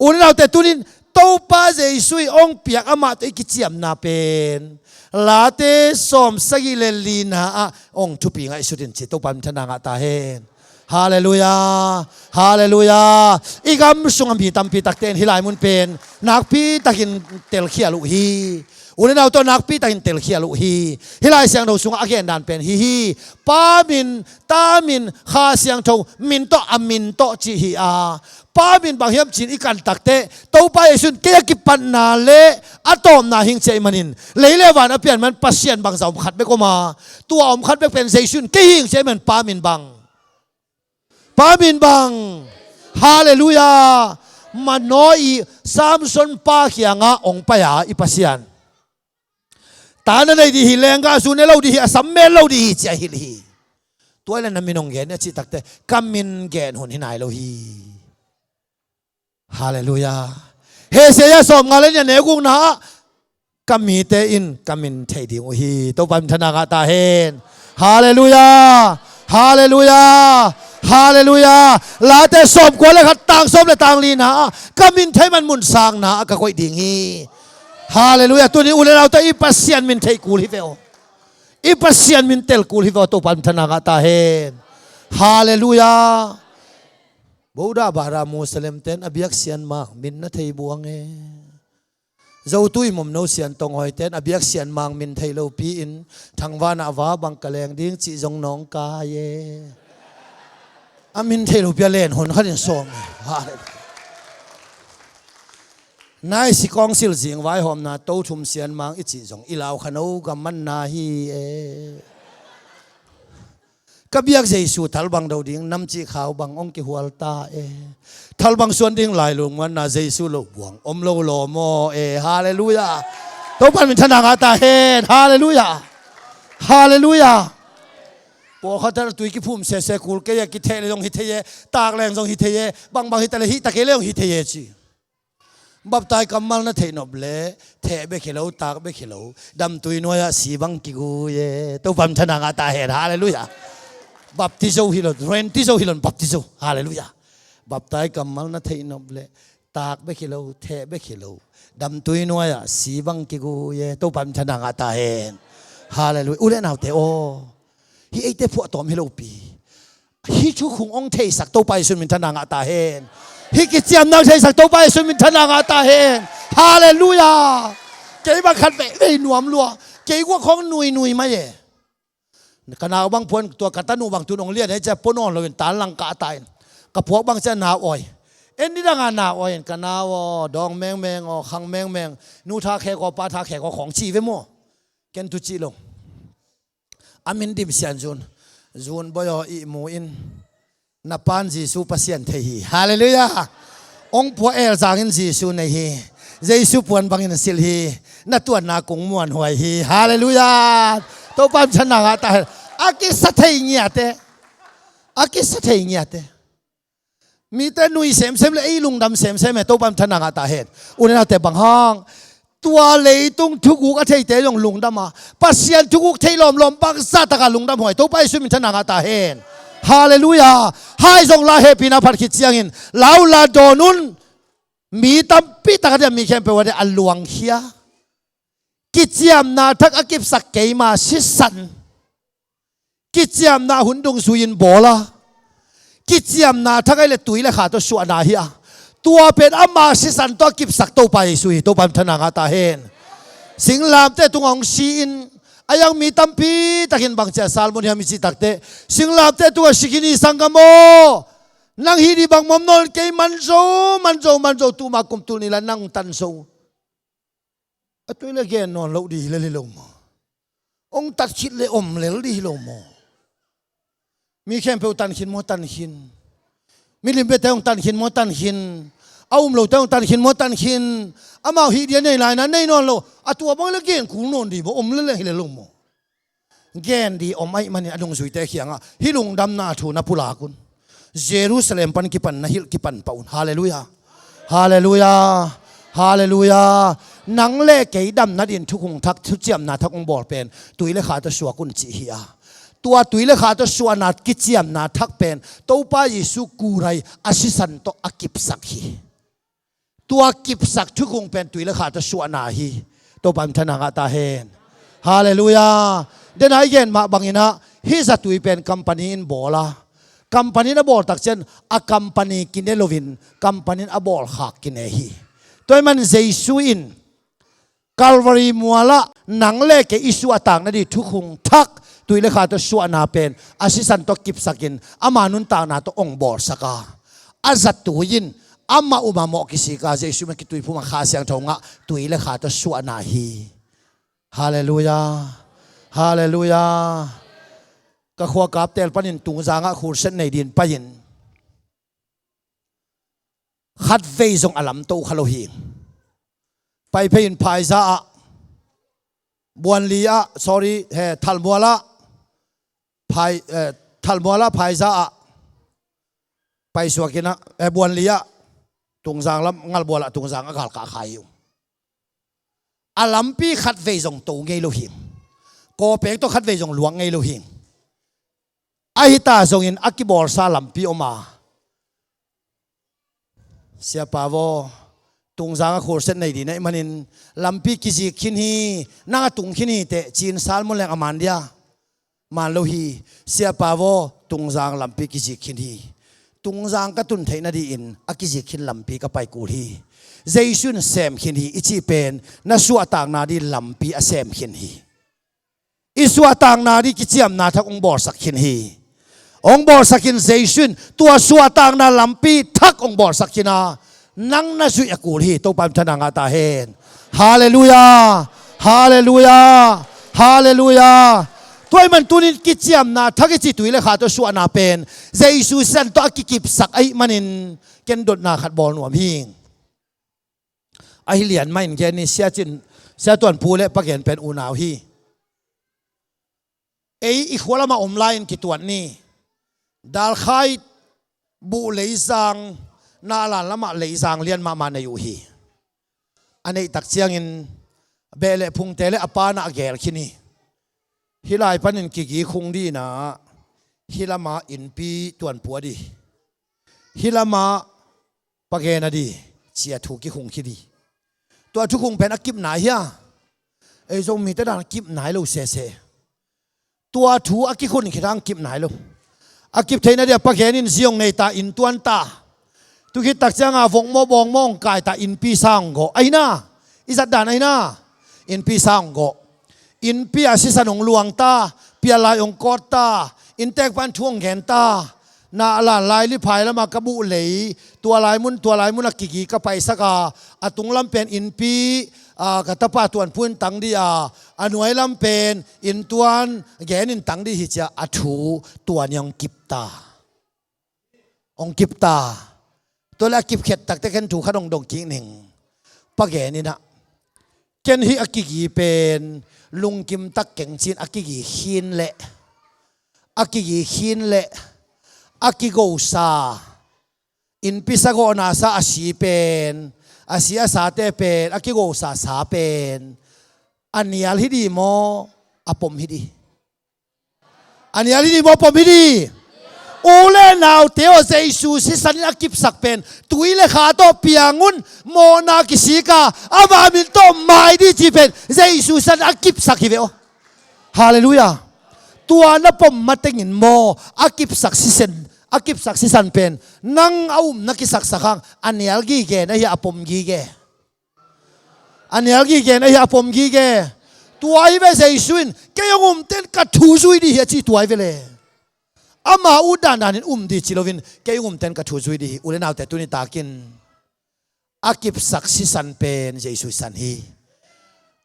U le naute, tuni in Topa Jesu i hong piak amah tawh i kiciamna pen Late sawm sagih le lina ah hong thupi ngaihsut in ci, Topa min thang ngah ta hen. Halleluiah. Halleluiah. I gam sungah mi tampi takte in hih lai mun pen nakpi takin telkhial uh hi. U le nau tawh nakpi takin telkhial uh hi. Hih Lai Siangtho sungah a gen dan pen hih hi. Pa min, Ta min, Kha Siangtho min tawh, a min tawh cih hi a. Pa min bang hiam ci-in i kan takteh, Topa Jesu in kei a kipatna le a tawpna hing ci ahih manin, lei le van a pian man Pasian bangzah om khat bek om a, tua om khat bek pen Jesu in kei hing ci ahih man Pa min bang. Pa min bang. Halleluiah. Manoah i Samson pa kiangah hong pai a i Pasian, ta na nei dih hi, lenggahzu ne lo dih hi, a sam mel lo dih hi ci a hilh hi. Tua hi leh na min hong gen a cih takteh, ka min gen hun hi nai lo hi. Halleluiah. Isaiah sawmnga le nih a neu gukna ah, ka mite in ka min thei ding uh hi. Topa min thang ngah ta hen. Halleluiah. Halleluiah. Halleluiah. Late sawmkua le khat, tang sawm le tang lina ah, ka min thei man mun sangna ah ka koih ding hi. Halleluiah. Tuni u le nau tawh i Pasian min thei kul hi ve aw. I Pasian min tel kul hi ve aw. Topa min thang ngah ta hen. Halleluiah. Buddha, Bara, Muslim ten a biak Sian Mang min na thei buang e. Zotu i Momno, Sian Tonghawi ten a biak Sian Mang min thei lopi in, thangvana va bang ka leng ding cih zong nawngkai e. A min thei lopi a len hon khat in sawm e. Halleluiah. Nai si kawngsil zing vaihawmna, Tothum Sian Mang i cih zong i lau kha no gam manna hi e. Ka biak Jesu thalbang do ding, namcih khau bang hong kihual ta e. Thalbang suan ding lailung manna, Jesu lo buang om lo lawm aw e. Halleluiah. Topa min thang ngah ta hen. Halleluiah. Halleluiah. Pawlkhat a tui kiphum sese kul kei a, kitheh le zong hi thei e, tak leng zong hi thei e, bangbang hi ta le hi ta kei le zong hi thei e ci. Baptai kammal na theih nop leh, theh bek hi lo, tak bek hi lo, damtui nuai-ah si bang kigui e. Topa min thang ngah ta hen. Halleluiah. Baptizo hi lo, rentizo hi lo, baptizo. Halleluiah. Baptai kammal na theih nop leh, tak bek hi lo, theh bek hi lo, damtui nuai-ah si bang kigui e. Topa min thang ngah ta hen. Halleluiah. U le naute aw, hih eite phuahtawm hi lopi, hih thukhun hong theisak Topa Jesu min thang ngah ta hen. Hih kiciamna hong theisak Topa Jesu min thang ngah ta hen. Halleluiah. Kei bang khat veivei nuam lua. Kei guak khawng nuinui mai e. Ka nau bang phuan, tua ka tanu bang tun hong lian e ci a, pua nawn loin tan lang kah ta in, ka phuak bang ci a nau awi. En ni dang a nau awi in, ka nau aw, dawng mengmeng aw, khang mengmeng, nu tha khek aw, pa tha khek aw khawng ci ve maw. Ken tu cih lo. A min dim Sian Zun. Zun boi aw, ihmu in. Na pan Jesu Pasian thei hi. Halleluiah. Ong pua el zangin Jesu nei hi. Jesu puan bangin silh hi. Na tuanna kung muanhuai hi. Halleluiah. Topa minthanna ngah ta hen. A kisa thei ngiate. A kisa thei ngiate. Mite nui semsem le ei lungdam semsem e, Topa minthanna ngah ta hen. U le naute, bang hang? Tua leitung thuguk a theite zong lungdam a, Pasian thuguk thei lawmlawm bangzah taka lungdam huai, Topa Jesu minthanna ngah ta hen. Halleluiah. Hai zong la hehpihna phat khit ciangin lau la dawn un. Mi tampi tak a dia, mi khempeuh a dia a luangkhia. Kiciamna thak a kipsak keima sisan. Kiciamna hun dungzui-in bawl a, kiciamna thak ahih leh tui le kha tawh suahna hi a, tua pen ama sisan tawh a kipsak Topa Jesu hi. Topa minthanna ngah ta hen. Singlamteh tungah hong si-in, a iang mi tampi takin bang ci a sermon hiam i cih takteh, singlamteh tungah si khin hi sanggam aw. Nang hih ding bangmah om nawn lo, kei man zo, man zo, man zo, tuma kum tul nih la nang tan zo. A tui le gen nawn loh ding hi lel hi lo maw? Hong tat khit le om lel ding hi lo maw? Mi khempeuh tan khin maw, tan khin? Milim biate hong tan khin maw, tan khin? A um lote hong tan khin maw, tan khin? Amau hih ding a nei lai-in a nei nawn lo. A tua bang le gen kul nawn ding maw, om lel hi lel lo maw? Gen ding om ahih manin a dungzuite kiangah hih lungdamna thu na pulak un. Jerusalem pan kipan na hilh kipan pah un. Halleluiah. Halleluiah. Halleluiah. Nang le kei damna dingin thukhun thak, thuciamna thak hong bawl pen tui le kha tawh suak un cih hi a, tua tui le kha tawh suahna, kiciamna thak pen Topa Jesu kurai a sisan tawh a kipsak hi. Tua kipsak thukhun pen tui le kha tawh suahna hi. Topa minthanna ngah ta hen. Halleluiah. Dena i gen mah bangin ah, hih zatui pen company in bawl a, company in a bawl tak ciang a company kine loin company in a bawlkhak kine hi. Tua ahih manin Jesu in Calvary mualah nang le kei i suahtakna ding thukhun thak, tui le kha tawh suahna pen a sisan tawh kipsakin ama nuntakna tawh hong bawlsak a, a zatui in amah um a mawh kisik a, Jesu min a kituiphum a, Kha Siangtho ngah, tui le kha tawh suahna hi. Halleluiah. Halleluiah. Ka khua Kaptel panin Tungzang ah khursat nei dingin pai-in, khatvei zong a lamto kha lo hi. Pai phei-in Phaiza ah, Buanli ah, sorry, he, Thalmual ah, Phai, eh, Thalmual ah Phaiza ah paisuak in ah, eh, Buanli ah Tungzang lam, Ngalbual ah Tungzang a galkah kha hi ung. A lampi khatvei zong to ngei lo hi. Kawpeng tawh khatvei zong luak ngei lo hi. Ahi ta zongin a kibawlsa lampi om a, Siapa vaw, Tungzang ah khursat nei ding na hih manin lampi kizik khin hi, nang a tung khin hi teh, ci-in sermon leng a man dia? Man lo hi. Siapa vaw, Tungzang lampi kizik khin hi. Tungzang ka tun theih nadingin a kizik khin lampi ka pai kul hi. Jesu in sem khin hi i cih pen na suahtakna ding lampi a sem khin hi. I suahtakna ding kiciamna thak hong bawlsak khin hi. Hong bawlsak khin, Jesu in tua suahtakna lampi thak hong bawlsak khin a, nang na zuih a kul hi. Topa minthanna ngah ta hen. Halleluiah. Halleluiah. Halleluiah. Tua ahih man tunin kiciamna thak i cih tui le kha tawh suahna pen Jesu sisan tawh a kikipsak ahih manin ken dotna khat bawl nuam hi. Ahi lian mah in gen ni, Sia Cin, Sia Tuan Pu le Pa Gen pen unau hi. Ei i khua lamah om lai-in kituat ni. Dalkhai buh leizang, Nalan lamah leizang lian mahmah nei uh hi. A neih tak ciangin beh le phungte le a pa na a gel khin hi. Hih lai panin kigi khung dingin ah hih lamah innpi Tuan Pu a ding, hih lamah Pa Gen a ding, ci-a thu kikhung khin hi. Tua thukhung pen a kip nai hia? Ei Zomite dan a kip nai lo sese. Tua thu a kikhun khit hang kip nai lo. A kip theih nading a Pa Gen in zi hong nei ta, inn tuan ta. Tu khit tak ciangin vok maw bawng maw hong kai ta, innpi sa hong gawh. Ahi na, i zat dan ahi na, innpi sa hong gawh. Innpi a sisan hong luang ta, pial lai hong kawt ta, inntek pan thu hong gen ta. Nalan Lailiphai lamah ka buh lei, tua lai mun, tua lai mun a kigi ka paisak a, a tunglam pen innpi, a, ka tapa tuanphu in tang dih a, a nuai lam pen inntuan gen in tang dih hi ci a, a thu tua ni hong kip ta. Hong kip ta. Tua leh a kip khet takte ken thu khat hong dong kik ning. Pa gen in ah, ken hih a kigi pen lungkim tak keng ci-in a kigi khin leh, a kigi khin leh, a kigosa, innpi sa gawhna sa a si pen, a si a sate pen, a kigosa sa pen a nial hi dih maw, a pom hi dih? A nial hi dih maw, a pom hi dih? U le naute aw, Jesu sisan in a kipsak pen tui le kha tawh piang un, mawhna kisik a, ama min tawh mai dih ci pen Jesu sisan a kipsak hi ve aw. Halleluiah. Tua na pom matengin maw, a kipsak sisan, a kipsak sisan pen nang a um na kisaksak hang, a nial gige na hia, a pom gige? A nial gige na hia, a pom gige? Tua hi ve, Jesu in kei hong umten ka thu zui dih hi a ci tua hi ve le. Ama ut dandanin um dih ci loin kei hong umten ka thu zui dih hi. U le naute, tuni takin a kipsak sisan pen Jesu sisan hi.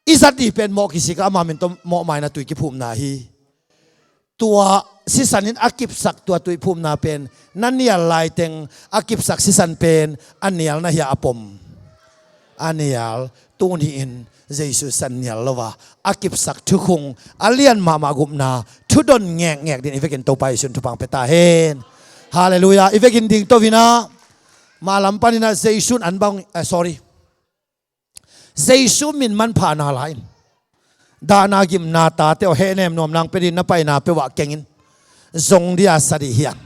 I zat dih pen mawh kisik a, ama min tawh mawhmaina tui kiphumna hi. Tua sisan in a kipsak tua tuiphumna pen na nial laiteng, a kipsak sisan pen a nial na hia, a pom? A nial. Tuni in Jesu sisan nial lo a, a kipsak thukhun a lian mahmah gupna thudon ngekngek dingin i vekin Topa Jesu in thupha pia ta hen. Halleluiah. I vekin dingto in ah, mah lam panin ah Jesu in an bang, eh, sorry, Jesu min manphana la in, dahna gimna tate aw, hehnem nuam nang pia dingin na paina peuh ah keng in, zong dih a sa dih hi hang.